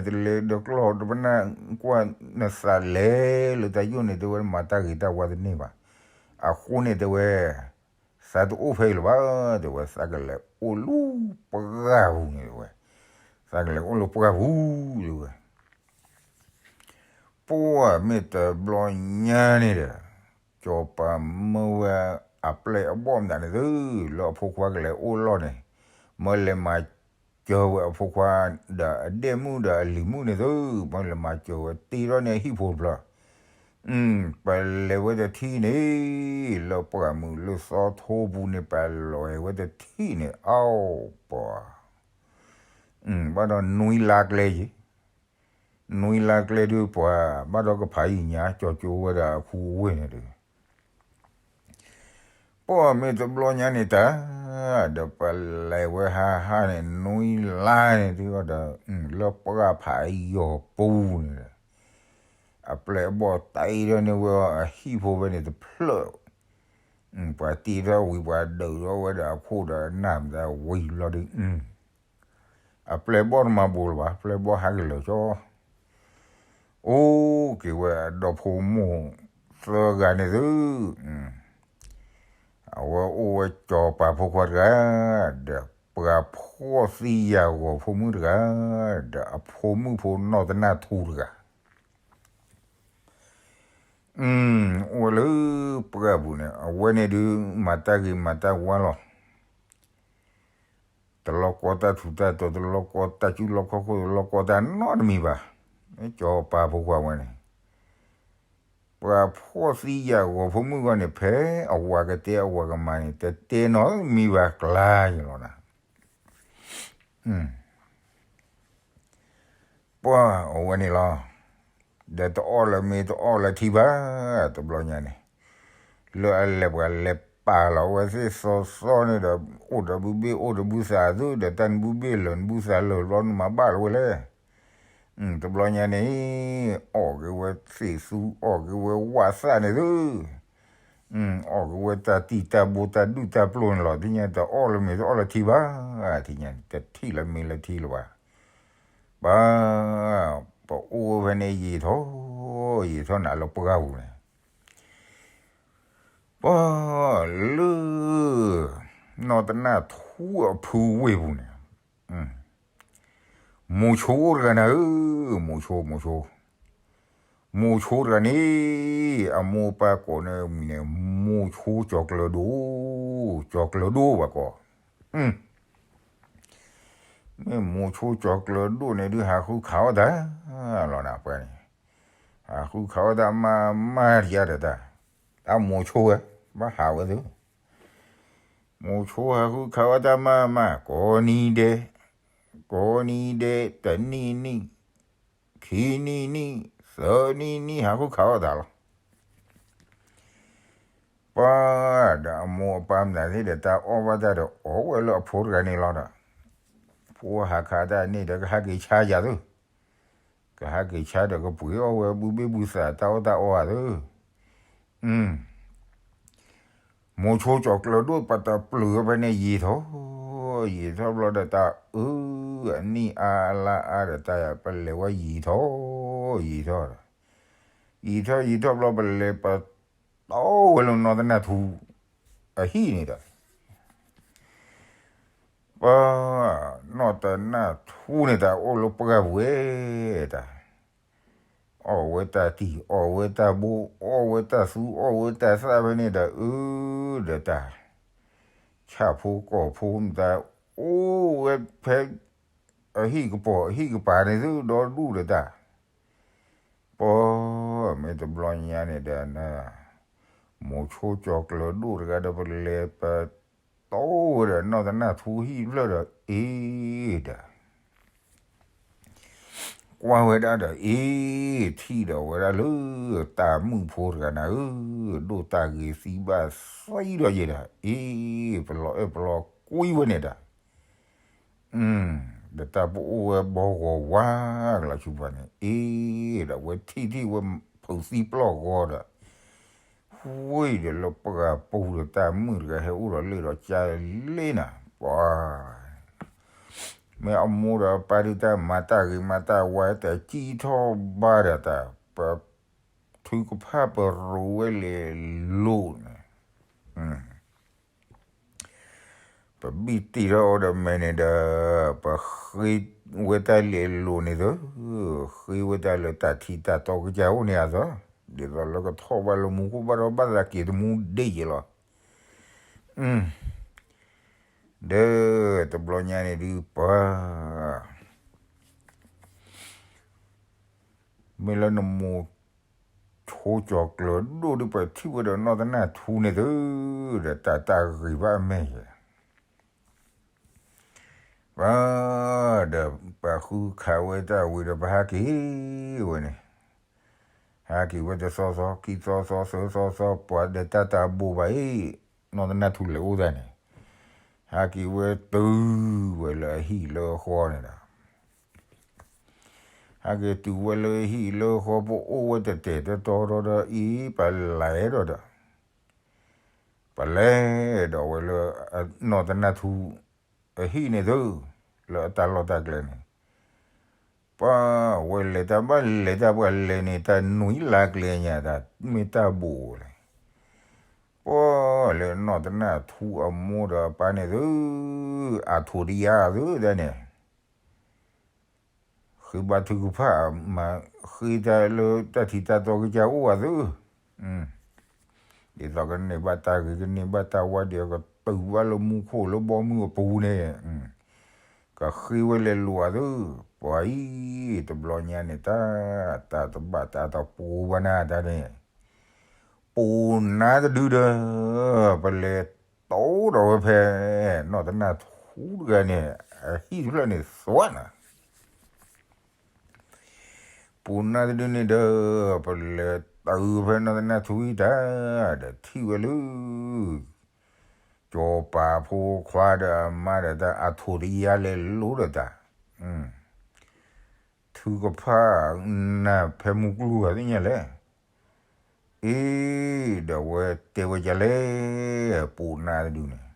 တလဲဒီးကျီၢ်ဒီးပနၢ်ကွၢ်နသးလဲၤလၢတၢ်ယိာ်န့ၣ်တဲဝဲ, နမၤတၢ်ဂ့ၤတၢ်ဝါတန့ၢ်ဘၣ်. အဃိန့ၣ်တဲဝဲ သးတအိၣ်ဖဲအံၤလၢၤဘၣ်, တဲဝဲ, သးကလဲၤအိၣ်လၢပှၢ်ပူၤန့ၣ်တဲဝဲ, သးကလဲၤအိၣ်လၢပှၢ်ပူၤတဲဝဲ. ပှၢ်မ့ၢ်တဘျီညါန့ၣ်ဒီး စီၤပၤမၢဝဲအပျဲၢ်အဘီၣ်မတၤန့ၣ်သု, လၢအဖိခွါကလဲၤအိၣ်လီၢ်န့ၣ်, မၢလဲၤမၤစၢၤဝဲအဖိခွါဒီးအဒဲၣ်မုၣ်ဒီးအလံၤမုၣ်န့ၣ်သု, မၢလဲၤမၤစၢၤဝဲတ့ထီၣ်န့ၣ်အဟံၣ်ဖိတဖျၢၣ်, ပလဲၤဝဲတထံၣ်န့ၣ်, လၢပှၢ်မုၢ်လၢသီထိပူၤန့ၣ် ပလဲၤဝဲတထံၣ်န့ၣ်, အီၣ်ပှၤ ဘၣ်ဒီးနွံလါကျဲယံၤ, နွံလါကျဲဒုးပှၤ ဘၣ်ဒီးကဖးယံာ်ညါကၠီကၠိဝဲဒၣ်အခူအဝ့ၢ်န့ၣ်ဒီး, ပှၢ်မ့ၢ်တဘျီညါန့ၣ်တၢ်, ဒီးပလဲၤဝဲဟါဟါန့ၣ် နွံလါန့ၣ်ဒုးဒီး, လၢပှၢ်ဖးယံာ်ပူၤန့ၣ်ဒီး, အပျဲၢ်အဘီၣ်တ့ထီၣ်န့ၢ်ဝဲအဟံၣ်ဖိဖဲန့ၣ်တဖျၢၣ်, ပှၤတ့ထီၣ်ဝံၤပှၤဒုးထီၣ်ဝဲဒီးအခိၣ်ဒီးနၢ်မတၤဝံၤလီၤဒုး, အပျဲၢ်ဘီၣ်တမၤဘူးလၢၤဘၣ်, ပျဲၢ်ဘီၣ်ဟးက့ၤလၢာ်ကၠီ, အိၣ်က့ၤဝဲအဒီဖိမိၢ်သၢဂၤန့ၣ်သု, အဝဲအိၣ်ဝဲစီၤပၤဖိခွါတဂၤ, ဒီးပှၤဖှီၣ်သံယာ်ဂီၤဖိမုၣ်တဂၤ, ဒီးအဖိမုၣ်ဖိနီၢ်တနၢ်ထူတဂၤ အိၣ်ဝဲလၢပှၢ်ပူၤန့ၣ်, အဝဲန့ၣ်ဒုးမၤတၢ်ဂ့ၤမၤတၢ်ဝါလီၤ. တလီၤကီတၢ်ထူးတၢ်တီၤ, တလီၤကီတၢ်စုလီၢ်ခီၣ်ခိၣ်, တလီၤကီတၢ်နီတမံၤဘၣ်. စီၤပၤဖိခွါဝဲန့ၣ်, ပှၤဖှီၣ်သံယာ်ဂီၤဖိမုၣ်ဂီၢ်န့ၣ် ဖဲအဝၤကတဲအဝၤကမၤန့ၣ် တတဲနီတမံၤဘၣ်ကျါယလီၤနၤ. ပှၢ်အဝဲန့ၣ်လီၤ. ဒီးတအီၣ်လၢမ့ၤတအီၣ်လၢထံဘၣ်, တဘျီညါန့ၣ်, လၢအလဲၤပှၤလဲၤပာ်လီၤဝဲသ့ၣ်သီသီန့ၣ်ဒီး, အိၣ်ဒီးဘုဘ့ၣ်အိၣ်ဒီးဘုသးသု, ဒီးတၢ်နဘုဘ့ၣ်လၢာ်နဘုသးလၢာ်ဘျီနမၤဘၣ်လၢၤဝဲလဲၣ်. တဘျီညါန့ၣ်, အီၣ်က့ၤဝဲသ့ၣ်သူ အီၣ်က့ၤဝဲဝၣ်သၣ်န့ၣ်သု, အီၣ်က့ၤဝဲတၢ်တံၢ်တၢ်ဘိတၢ်ဒူၣ်တၢ်ပျိၢ်န့ၣ်လီၤ. ထံၣ်ညါတအီၣ်လၢမ့ၤတအီၣ်လၢထံဘၣ်, ထံၣ်ညါတထံၣ်လၢမ့ၤလၢထံလၢၤဘၣ်. ပှၤ, ပအိၣ်ဝဲဖဲန့ၣ်ယံာ်ထီၣ်, ယံာ်ထီၣ်န့ၣ်လၢပှၢ်ပူၤန့ၣ်, ပှၤ, လၢ နီၢ်တနၢ်ထူအဖုဝ့ၢ်ပူၤန့ၣ်, မိၤဆိအိၣ်တဂၤနၤဧၢ, မိၤဆိ မိၤဆိ, မိၤဆိတဂၤန့ၣ်, အမိၢ်ပၢ်ကိးန့ၢ်မံၤန့ၣ် မိၤဆိကၠီၤကျၢၤဒိၣ်, ကၠီၤကျၢၤဒိၣ်ဘၣ်ကိး မ့ၢ်မိၤဆိကၠီၤကျၢၤဒိၣ်န့ၣ်ဒုး ဟးဃုခးအီၣ်တၢ်လီၤနၤပှၤန့ၣ်, ဟးဃုခးအီၣ်တၢ်မၤမၤတယါဒီးတၢ်, တၢ်မိၤဆိဝဲ, ဘၣ်ဟးဝဲသ့ၣ်, မိၤဆိဟးဃုခးအီၣ်တၢ်မၤမၤ ကိးနံၤဒဲး, ကိးနံၤဒဲး တနံၣ်နံၣ်, ခံနံၣ်နံၣ်, သၢနံၣ်နံၣ် ဟးဃုခးအီၣ်တၢ်လီၤ. ပှၤ, ဒီးအမိၢ်အပၢ်မနုၤသ့ၣ်ဒီး တၢ်အီၣ်ဘၣ်တၢ်ဒီးအီၣ်ဝဲလၢအဖိတဂၤန့ၣ်လီၤဒီး, ဖိဟးခးတၢ်န့ၣ်ဒီး ကဟးက့ၤဆါယၤသု, ကဟးက့ၤဆါဒီးကပှ့ၤအီၣ်ဝဲဘုဘ့ၣ်ဘုသးတၢ်အီၣ်တၢ်အီဧါသု. မိၤဆိကၠီၤကျၢၤဒိၣ် ပတပျုာ်ဝဲဖဲန့ၣ်ယံာ်ထီၣ်, ယံာ်ထီၣ်ဘျီဒီးတၢ်အၢ, အနံၣ်အါအလါအါဒီးတၢ်ပလဲၤဝဲယံာ်ထီၣ်, ယံာ်ထီၣ်ဒီး, ယံာ်ထီၣ်ယံာ်ထီၣ်ဘျီ ပလဲၤပတီၢ်ဝဲလၢနီၢ်တနၢ်ထူ အဟံၣ်န့ၣ်ဒီး ပှၤ, နီၢ်တနၢ်ထူန့ၣ်တၢ်အိၣ်လၢပှၢ်ပူၤဝဲ, တၢ်, အီၣ်ဝဲတၢ်တံၢ် အီၣ်ဝဲတၢ်ဘိ အီၣ်ဝဲတၢ်သူ အီၣ်ဝဲတၢ်သၣ်ဖဲန့ၣ်ဒီး အၢ, ဒီးတၢ်, ဆၣ်ဖိကီၢ်ဖိမတၤ အိၣ်ဝဲဖဲ အဟံၣ်ကပီၤအဟံၣ်ကပၤန့ၣ်သုဒီဒူၣ်ဒီးတၢ် ပှၤ, မ့ၢ်တဘျီညါန့ၣ်ဒီး မိၤဆိကၠီၤကျၢၤဒိၣ်တဂၤဒီး ပလဲၤပတီၢ်ဝဲဒီးနီၢ်တနၢ်ထူဟံၣ်တဖျၢၣ်ဒီး အ့ဒီး, ကွၢ်ဝဲဒၣ်ဒီး အ့ ထံၣ်ဒီးဝဲဒၣ်လၢ တၢ်မုၣ်ဖိတဂၤနၤဧၢ, ဒိၣ်တၢ်ဂ့ၤသံဘၣ်သံဒီးယဲဒီး အ့ ပလီၤအဲၣ်ပလီၤကွံဝဲန့ၣ်ဒီး ဒီးတၢ်ပအိၣ်ဝဲဘီဂီၤဝါကလီၤဆူပှၤန့ၣ် အ့ ဒီးဝဲထံၣ်ထံၣ်ဝဲဖုးသံပျီၢ်ဂီၤဒီး ဝံၤဒီးလၢပှၢ်ပူၤဒီးတၢ်မုၣ်တဂၤဟဲအိၣ်ဒီးလ့ၣ်ဒီးကၢ်လ့ၣ်နၤ, ပှၤ မ့ၢ်အမိၢ်ဒီးပၢ်ဒုးတၢ်မၤတၢ်ဂ့ၤမၤတၢ်ဝါတၢ်ကံၣ်ထီၣ်ဘၣ်ဒီးတၢ် ပထုကဖၣ်ပရိးဝဲလဲၤလိၤန့ၣ် ပဘံၣ်တ့ၢ်ထီၣ်အီၤဒီးမဲာ်န့ၣ်ဒီး ပဃ့ဝဲတၢ်လဲၤလိၤန့ၣ်သၢ, ဃ့ဝဲတၢ်လၢတၢ်ထံတၢ်တီကစၢ်အိၣ်န့ၣ်အသၢ, ဒ်သိးလၢကထီၣ်ဘၣ်လၢမူခိၣ်ဘၣ်ဒီးဘၣ်သးက့ၤတမူဒ့ၣ်ယဲလီၤ. ဒီးတဘျီညါန့ၣ်ဒုးပှၤ မ့ၢ်လၢနမိၢ်ဆိကၠီၤကျၢၤဒိၣ်ဒုး ပထံၣ်ဝဲဒီးနီၢ်သနၢ်ထူန့ၣ်သု, ဒီးတၢ်တၢ်ဂ့ၤဘၣ်အမဲာ်ယဲ, ပှၤ ဒီးပှၤဃုခးဝဲတၢ်ဝံၤဒီးပဟးက့ၤဝဲန့ၣ်, ဟးက့ၤဝဲတသီသီ ခံသီသီ သၢသီသီ ပှၤဒီးတၢ်တၢ်ဘိးဘၣ်အံၤ, နီၢ်သနၢ်ထူလဲၤအိၣ်သးန့ၣ်, ဟးက့ၤဝဲတုၤဝဲလၢအဟံၣ်လၢအဃီန့ၣ်ဒီး ဟဲက့ၤတုၤဝဲလၢဟံၣ်လၢဃီ ပအိၣ်ဝဲတတဲာ်တတီၤဒီးအံၤ ပလဲၤဒီးဒီး ပလဲၤဒီးဝဲလၢ နီၢ်သနၢ်ထူ အဟံၣ်န့ၣ်သု, လၢအတၢ်လီၢ်တၢ်ကျဲန့ၣ်, ပှၤဝဲလဲၤတၢ်ဘၣ်လဲၤတၢ် ပှၤလဲၤန့ၣ် တၢ်နွံလါကျဲညါ တၢ်မ့ၢ်တၢ်ဘိးလဲၣ်, ပှၤလၢနီၢ်သနၢ်ထူအမိၢ်ဒီးအပၢ်န့ၣ်သု, အထိးတယါသုဒၣ်န့ၣ် ဃ့ဘါထုကဖၣ်မၤဃ့တၢ်လၢတၢ်ထံးတၢ်တီကစၢ်အိၣ်အသု, ဒ်သိးကန့ၢ်ဘၣ်တၢ်ဂ့ၤ ကန့ၢ်ဘၣ်တၢ်ဝါဒ် ကတုၤဘၣ်လၢမူခိၣ်လၢဘီမုၢ်အပူၤန့ၣ်, ကဃ့ဝဲလဲၤလိၤအသု, ပှၤအံၤ တဘျီညါန့ၣ် တၢ် တၢ်တဘၣ်တၢ်တပူၤဘၣ်နၤတၢ်န့ၣ်, ပူၤနါတဒုဒီး ပလဲၤတိဒီးဝဲဖဲ နီၢ်သနၢ်ထူတဂၤန့ၣ် အဟံၣ်တဖျၢၣ်န့ၣ်သွးနၤ ပူၤနါတဒုန့ၣ်ဒီး ပလဲၤတုၤဖဲနီၢ်သနၢ်ထူအံၤတၢ်, ဒီးထံၣ်ဝဲလၢ ကၠီၤပၤဖိခွါဒီးအမါဒီးတၢ် အထိးတယါလဲၤလိၤဒီးတၢ်, ထုကဖၣ်နၢ်ဖဲမုၢ်ကျိၤဂၤသ့ၣ်ညါလဲၣ်, အ့ ဒီးဝဲတဲဝဲဒ်လဲၣ်, ပူၤနါတဒုန့ၣ်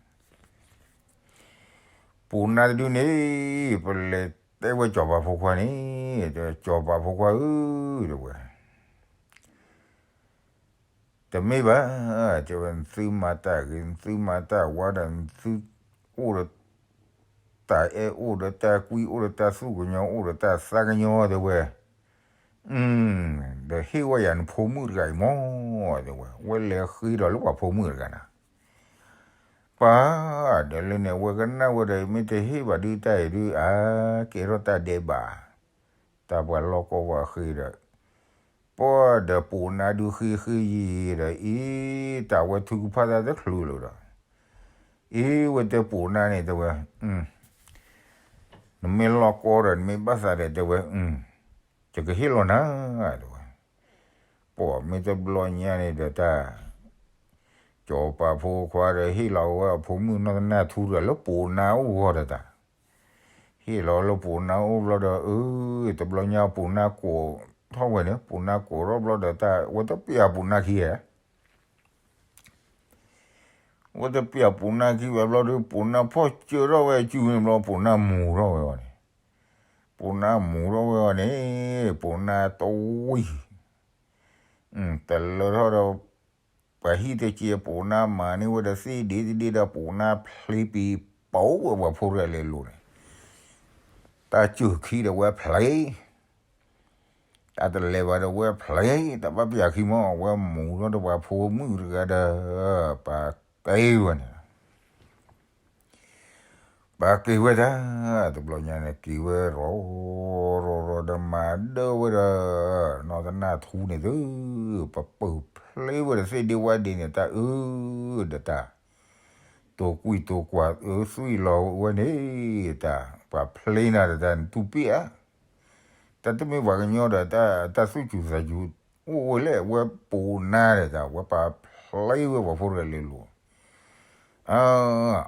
ပူၤနါတဒုန့ၣ် ပလဲၤတဲဝဲကၠီၤပၤဖိခွါန့ၣ်, တဲကၠီၤပၤဖိခွါဧၢ, တဲဝဲ တမ့ၢ်ဘၣ်, တဲဝဲ နသုမၤတၢ်ဂ့ၤ နသုမၤတၢ်ဝါဒီး နသုအိၣ်ဒီးတၢ်အဲၣ် အိၣ်ဒီးတၢ်ကွံ အိၣ်ဒီးတၢ်သူၣ်ကညီၤ အိၣ်ဒီးတၢ်သးကညီၤ တဲဝဲ, ဒီးဟ့ၣ်ဝဲယၤနဖိမုၣ်တဂၤအံၤမး, တဲဝဲ ဝဲလဲၤဃ့ဒီးလၢပှၤဖိမုၣ်တဂၤနၤ ပှၤ ဒီးလၢန့ၣ် အဝဲကနၣ်ဝဲဒီး မ့ၢ်တဟ့ၣ်ဘၣ်ဒုးတၢ်အံၤဒုး အါ ကဲထီၣ်တၢ်ဒဲးဘး, တၢ်ပှၤလီၢ်ကီၢ်ပှၤဃ့ဒီး, ပှၤဒီးပိာ်နါဒုးဃ့ဃ့ယံၤဒီး အံၤ တၢ်ဝဲထုကဖၣ်တၢ်တချုးလၢၤဒီး, အံၤ ဝဲတဲပိာ်နါန့ၣ် တဲဝဲ နမ့ၢ်လီၢ်ကီၢ်ဒီး နမ့ၢ်ဘၣ်သးဒီး တဲဝဲ ယကဟ့ၣ်လီၤနၤ တဲဝဲ, ပှၤမ့ၢ်တဘျီညါန့ၣ်ဒီးတၢ် ကၠီၤပၤဖိခွါဒီး ဟ့ၣ်လီၤဝဲအဖိမုၣ်နီၢ်သနၢ်ထူတဂၤလၢပိာ်နါအိၣ်ဂီၢ်ဒီးတၢ်, ဟ့ၣ်လီၤလၢပိာ်နါအိၣ်ဘျီဒီး အၢ တဘျီညါပိာ်နါကိးထီၣ်ဝဲန့ၣ် ပိာ်နါကိးထီၣ်ဘျီဒီးတၢ် ဝဲတပျၢ်ပိာ်နါခံဧါ ဝဲတပျၢ်ပိာ်နါခံဘၣ်ဘျီဒီး ပိာ်နါဖီၣ်စၢထီၣ်ဝဲအစုန့ၣ်ဘျီ ပိာ်နါမူၤထီၣ်ဝဲအီၤန့ၣ်, ပိာ်နါမူၤထီၣ်ဝဲအီၤန့ၣ် ပိာ်နါတဝံၤ တလၢထီၣ်ဒီး ပှၤဟံၣ်တက့ၢ် ပိာ်နါမၤန့ၢ်ဝဲဒီးသ့ၣ်ဒ့တဒ့ဒီး ပိာ်နါဖျ့ပံၤပိာ်ဝဲပှၤဖိတဂၤလဲၤလိၤန့ၣ်, တၢ်စၢၢ်ခံဒီးဝဲဖျ့, တၢ်တလဲၤဘၣ်ဒီးဝဲဖျ့, တၢ်ဘၣ်ပျၢ်ခံမး ဝဲမူၤထီၣ်ဒီးပှၤဖိမုၣ်တဂၤဒီး ပှၤက့ၤဝဲန့ၣ် ပှၤက့ၤဝဲဒၣ်, တဘျီညါန့ၣ် က့ၤဝဲရီၤ ရီၤရီၤဒီးမၤဒၢဝဲဒီး နီၢ်သနၢ်ထူန့ၣ်သု, ပပုာ်ဖျ့ဝဲဒီးသ့ၣ်ဒ့ဝါဒ့န့ၣ် တၢ်အၢ ဒီးတၢ် တိာ်ကွံာ်တိာ်ကွၢ်အၢသွံၣ်လီၤဝဲန့ၣ် တၢ် ပှၤဖျ့နၤဒီးတၢ်နတူၢ်ပ့ၢ်ဧါ, တၢ်တမ့ၢ်ပှၤကညီဒီး တၢ်သူၣ်စူၤသးစူၤ အိၣ်ဝဲလဲၣ် ဝဲပိာ်နါဒီးတၢ် ဝဲပာ်ဖျါဝဲပှၤဖိတဂၤလဲၤလိၤ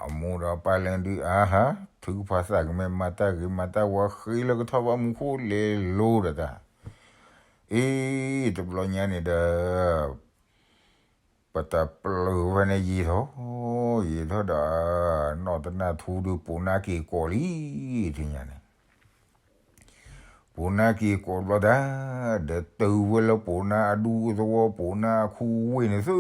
အမိၢ်ဒီးပၢ်လဲၤဒုး အါဟါ ထုကဖၣ်သးကမဲာ် မၤတၢ်ဂ့ၤမၤတၢ်ဝါ ဃ့လၢကထီၣ်ဘၣ်မူခိၣ်လဲၤလိၤဒီးတၢ်, အ့ တဘျီညါန့ၣ်ဒီး ပတၢ်ပျၢၤဖဲန့ၣ်ယံာ်ထီၣ် ယံာ်ထီၣ်ဒီး နီၢ်တနၢ်ထူဒုး ပိာ်နါက့ၤကိးလံ ထံၣ်ညါန့ၣ် ပိာ်နါက့ၤကိးဘျီတၢ် ဒီးတုၤဝဲလၢပိာ်နါအဒူသဝီ ပိာ်နါအခူအဝ့ၢ်န့ၣ်သု,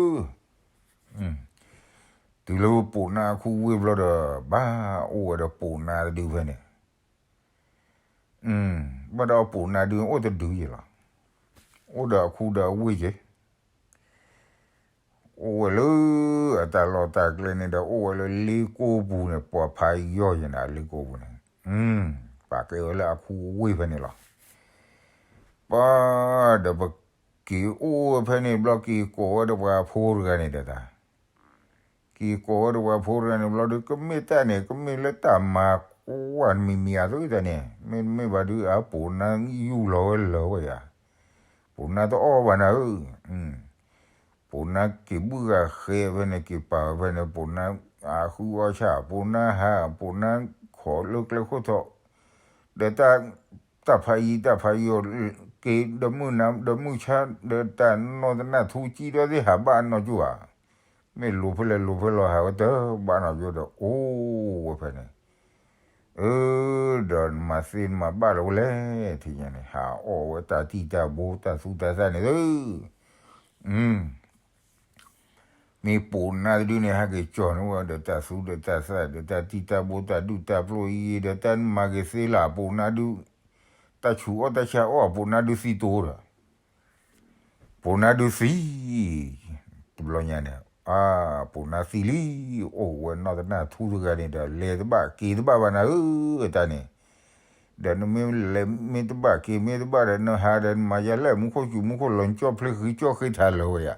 တုၤလၢပိာ်နါအခူအဝ့ၢ်ဘျီဒီး ဘၣ်အိၣ်ဝဲဒီးပိာ်နါတဒုဖဲန့ၣ်, ဘၣ်ဒီးပိာ်နါဒုအိၣ်တဒုယဲလီၤ, အိၣ်ဒီးအခူဒီးအဝ့ၢ်က့ၤ အိၣ်ဝဲလၢ အတၢ်လီၢ်တၢ်ကျဲန့ၣ်ဒီး အိၣ်ဝဲလၢလ့ကိပူၤန့ၣ် ပှၤဖးယီၢ်ယဲန့ၣ် လ့ကိပူၤန့ၣ်, ပာ်ကဲဝဲလၢအခူအဝ့ၢ်ဖဲန့ၣ်လီၤ. ပှၤဒီးပက့ၤအိၣ်ဝဲဖဲန့ၣ်ဘျီ က့ၤကိးဝဲဒီးပှၤဖိတဂၤန့ၣ်ဒီးတၢ် က့ၤကိးဝဲဒီးပှၤဖိတဂၤန့ၣ်ဘျီဒီး ကမ့ၢ်တၢ်န့ၣ် ကမ့ၢ်လၢတၢ်မၤကွၢ်မံၤမံၤအသိးတၢ်န့ၣ် မ့တမ့ၢ်ဘၣ်ဒုး အပိာ်နါယူၢ်လီၤဝဲလၢာ်ဝဲယၤ, ပိာ်နါတအီၣ်ဘၣ်နၤဧၢ, ပိာ်နါက့ၤဘုၣ်ဂၤဃဲဖဲန့ၣ် က့ၤပာ်ဝဲဖဲန့ၣ် ပိာ်နါအီၣ်ဃုအီၣ်ဆၣ် ပိာ်နါဟး ပိာ်နါခိးလၢကျဲခိၣ်ထီၣ်, ဒီးတၢ် တၢ်ဖးယံၤတၢ်ဖးယီၤ က့ၤဒီးမုၢ်နၤဒီးမုၢ်ဆါ ဒီးတၢ်နီၢ်တနၢ်ထူကံဒီးသ့ၣ်ဟးဘၣ်အနီၢ်ကၠိဧါ, မ့ၢ်လိၤဖဲလဲၣ်လိၤဖဲလဲၣ်ဟးဝဲတဘၣ်နီၢ်ကၠိဒီး အိၣ်ဝဲဖဲန့ၣ်, အၢ ဒီးနမၤသ့နမၤဘၣ်လၢၤဝဲလဲၣ် ထံၣ်ညါန့ၣ် ဟးအီၣ်ဝဲတၢ်တံၢ်တၢ်ဘိတၢ်သူတၢ်သၣ်န့ၣ်သု မ့ၢ်ပိာ်နါတဒုန့ၣ် ဟဲက့ၤကၠီၣ်န့ၢ်ဝဲဒီးတၢ်သူဒီးတၢ်သၣ်ဒီးတၢ်တံၢ်တၢ်ဘိတၢ်ဒူၣ်တၢ်ပျိအံၤဒီးတၢ်မၤက့ၤသ့လၢပိာ်နါဒု, တၢ်ဆူးအီၣ်တၢ်ဆါအီၣ်ပိာ်နါဒုသံတိဒီး ပိာ်နါဒုသံ, တဘျီညါန့ၣ် အါ ပိာ်နါသံလံ, အိၣ်ဝဲနီၢ်တနၢ်ထူတဂၤန့ၣ်ဒီး လဲၤတဘၣ်က့ၤတဘၣ်ဘၣ်နၤဧၢ တၢ်န့ၣ်, ဒီးနမ့ၢ်လဲၤမ့ၢ်တဘၣ်က့ၤမ့ၢ်တဘၣ်ဒီး နဟးဒီးနမၤယၤလဲၣ် မူခိၣ်စူၤမူခိၣ်လီၤ နကၠီၣ်ဖျ့ဃံကၠီၣ်ဃ့ထးလၢာ်ဝဲယၤ,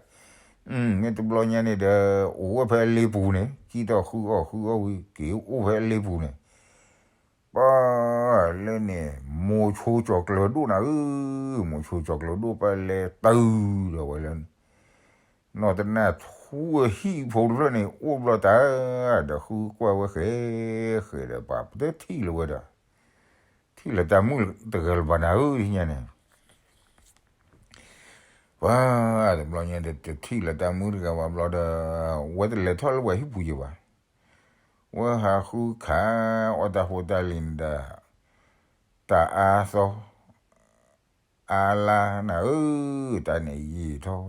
မ့ၢ်တဘျီညါန့ၣ်ဒီး အိၣ်ဝဲဖဲအလ့ပူၤန့ၣ် ကံၣ်ထီၣ်ဃုအီၣ်ဃုအီၣ်ဝံၤ က့ၤအိၣ်ဖဲအလ့ပူၤန့ၣ် ပှၤလၢန့ၣ် မိၤဆိကၠီၤကျၢၤဒိၣ်နၤဧၢ, မိၤဆိကၠီၤကျၢၤဒိၣ်ပလဲၤတုၤဒီးဝဲလၢ နီၢ်တနၢ်ထူအဟံၣ်ဖိတဖျၢၣ်န့ၣ် အိၣ်ဘျီတၢ် ဒီးဃုကွၢ်ဝဲဃဲ ဃဲဒီးပှၤပတထံၣ်လၢၤဝဲဒီး ထံၣ်လၢၤတၢ်မုၣ်တဂၤလၢၤဘၣ်နၤဧၢ ထံၣ်ညါန့ၣ် ပှၤတဘျီညါဒီး တထံၣ်လၢၤတၢ်မုၣ်တဂၤဘၣ်ဘျီဒီး ဝဲတလဲၤထီၣ်လၢပှၤဟံၣ်ပူၤယံၤဘၣ်, ဝဲဟးဃုခးအီၣ်တၢ်ဖိတၢ်လံၤန့ၣ်ဒီး တၢ်အါသီ အါလါနၤဧၢ, တၢ်န့ၣ်ယံာ်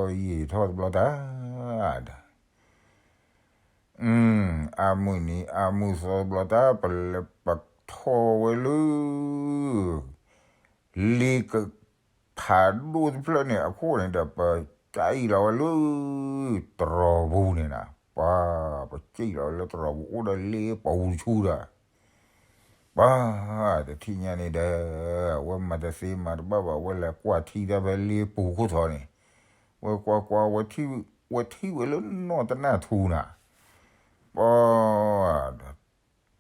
ထီၣ် ယံာ်ထီၣ်တဘျီတၢ်ဒီး အါမုၢ်နံၤအါမုၢ်သီတဘျီတၢ် ပလဲၤပထီၣ်ဝဲလၢ လ့ကဖးဒိၣ်တဖျၢၣ်န့ၣ် အခိၣ်န့ၣ်ဒီး ပကၠံၣ်လီၤဝဲလၢ တရီၤပူၤန့ၣ်နၤ, ပှၤပကၠံၣ်လီၤဝဲလၢတရီၤပူၤ အိၣ်ဒီးလ့ပူၤတဆူဒီး ပှၤတထံၣ်ညါန့ၣ်ဒီး ဝဲမၤတသ့မၤတဘၣ်ဘၣ် ဝဲလဲၤကွၢ်ထံတၢ်ဖဲလ့ပူၤခိၣ်ထီၣ်န့ၣ်, ဝဲကွၢ်ကွၢ် ဝဲထံၣ်ဝဲလၢနီၢ်တနၢ်ထူနၤ, ပှၤဒီး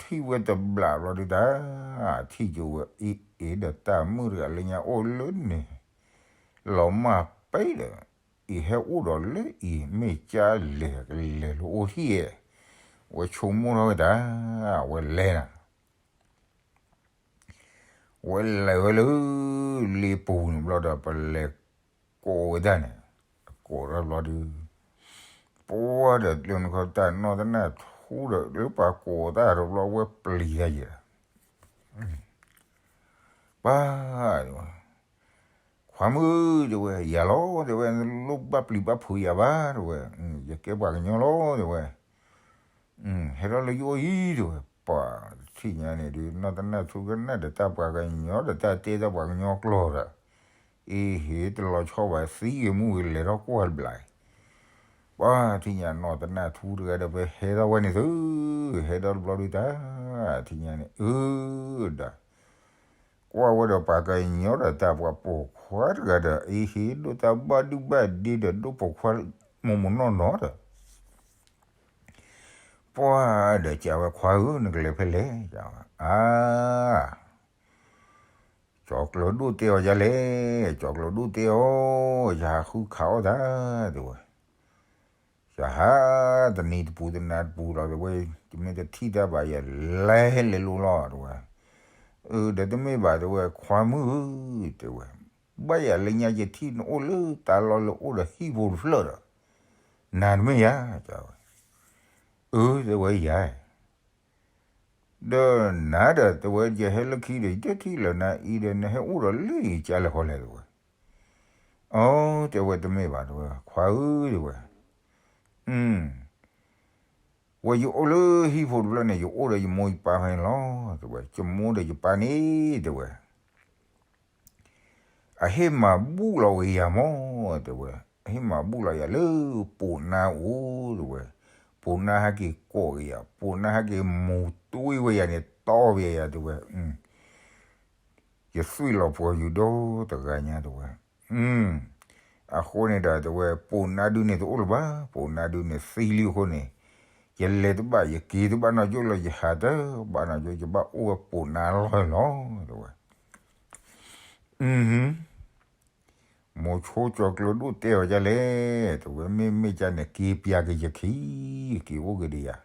ထံၣ်ဝဲတဘျီဘျီဒုးတၢ်, ထံၣ်က့ၤဝဲအ့ၣ်အ့ၣ်ဒီးတၢ်မုၣ်တဂၤလၢညါအိၣ်လၢန့ၣ်, လီၤမၢ်ပဲဒီး အံၤဟဲအိၣ်ဒီးလၢအံၤ မ့ၢ်ကၢ်လဲၤကလဲၤလၢအိၣ်ထံၣ်, ဝဲဆိကမိၣ်ထီၣ်ဝဲတၢ်, ဝဲလဲၤနၤ ဝဲလဲၤဝဲလၢ လ့ပူၤန့ၣ်ဘျီဒီး ပလဲၤကိးဝဲဒၣ်န့ၣ်, ကိးထီၣ်ဘျီဒီး ပှၤဒီးလၢနခီတၢ်နီၢ်တနၢ်ထူဒီး လၢပှၤကိးတၢ်ဒီးဘျီ ဝဲပျံၤတၢ်ယဲၢ် ပှၤ ခွါမုၣ်တဲဝဲ ယၤလီၤတဲဝဲ နလိၣ်ဘၣ်ပျံၤဘၣ်ဖုးယၤဘၣ်တဲဝဲ, ယကဲပှၤကညီလီၤတဲဝဲ, ဟဲထီၣ်လၢယအိၣ်အံၤတဲဝဲ, ပှၤတထံၣ်ညါန့ၣ်ဒုး နီၢ်တနၢ်ထူကနၣ်ဒီးတၢ်ပှၤကညီဒီး တၢ်တဲတၢ်ပှၤကညီကျိာ်ဒီး အ့ဟ့ၣ်တလီၤဆီဘၣ် သံဂ့ၤမူဂ့ၤ လဲၤထီၣ်ကွၢ်တဘျီအံၤ, ပှၤထံၣ်ညါနီၢ်တနၢ်ထူတဂၤဒီး ပဟဲထီၣ်ဝဲန့ၣ်သု, ဟဲထီၣ်တဘျီဒုးတၢ်, ထံၣ်ညါန့ၣ် အၢ ဒီး ကွၢ်ဝဲဒီးပှၤကညီဒီးတၢ်ပှၤပိာ်ခွါတဂၤဒီး အ့ဟ့ၣ်ဒိၣ်တၢ်ဘၣ်ဒုၣ်ဘၣ်ဒ့ဒီး ဒိၣ်ပိာ်ခွါမိၢ်မိၢ်နီၢ်နီၢ်ဒီး ပှၤဒီးကးဝဲခွါဧၢ နကလဲၤဖဲလဲၣ်, အါ ကၠီၤကျၢၤဒိၣ်တဲအီၤဒ်လဲၣ်, ကၠီၤကျၢၤဒိၣ်တဲအီၤ, ယဟးဃုခးအီၣ်တၢ် တဲဝဲ, ယဟးတနံၤတပူၤတနၤတပူၤလီၤ တဲဝဲ, ယမ့ၢ်တထံၣ်တၢ်ဘၣ် ယလဲၤလဲၤလိၤလီၤ တဲဝဲ, အၢ ဒီးတမ့ၢ်ဘၣ် တဲဝဲ, ခွါမုၣ်ဧၢ တဲဝဲ, ဘၣ်ယၤလၢညါယထံၣ်နအိၣ်လၢတၢ်လီၢ်လၢအိၣ်ဒီးဟံၣ်ဖိတဖျၢၣ်ဒီး, နၤတမ့ၢ်ယၤ တဲဝဲ, အၢ တဲဝဲယၤ ဒီးနၤဒီး တဲဝဲ ယဟဲလၢခံဒီး ယတထံၣ်လၢနၤအံၤဒီး နဟဲအိၣ်ဒီးလၢယကါလဲၣ်ဃီလဲၣ် တဲဝဲ, အၢ တဲဝဲ တမ့ၢ်ဘၣ် တဲဝဲ ခွါဧၢ တဲဝဲ, ဝဲယအိၣ်လၢဟံၣ်ဖိတဖျၢၣ်န့ၣ် ယအိၣ်ဒီးယမိၢ်ယပၢ်ဖဲန့ၣ်လီၤ တဲဝဲ, ယမိၢ်ဒီးယပၢ်န့ၣ် တဲဝဲ အဟ့ၣ်မၤဘူၣ်လီၤဝဲယၤမး တဲဝဲ, အဟ့ၣ်မၤဘူၣ်လီၤယၤလၢပိာ်နါအိၣ် တဲဝဲ, ပိာ်နါဟဲက့ၤကိးက့ၤယၤ ပိာ်နါဟဲက့ၤမူၤတွံၢ်ဝဲယၤန့ၣ် တီၢ်ဝဲယၤ တဲဝဲ, ယသွံၣ်လီၤပှီၤယူၤဒီတဂၤညါ တဲဝဲ, အဃိန့ၣ်ဒီး တဲဝဲ ပိာ်နါဒုန့ၣ်တအိၣ်လၢၤဘၣ် ပိာ်နါဒုန့ၣ်သံလံအဃိန့ၣ်, ယလဲၤတဘၣ် ယက့ၤတဘၣ်နီတဘျီလၢၤ ယဟးတဘၣ်နီတဘျီ ယဘၣ်အိၣ်ဝဲပိာ်နါလီၢ်လီၤ တဲဝဲ, မိၤဆိကၠီၤကျၢၤဒိၣ်တဲအီၤဒ်လဲၣ် တဲဝဲ မ့မ့ၢ်ကန့ၣ် က့ၤပျးက့ၤယခံ က့ၤအိၣ်က့ၤဒီးယၤ,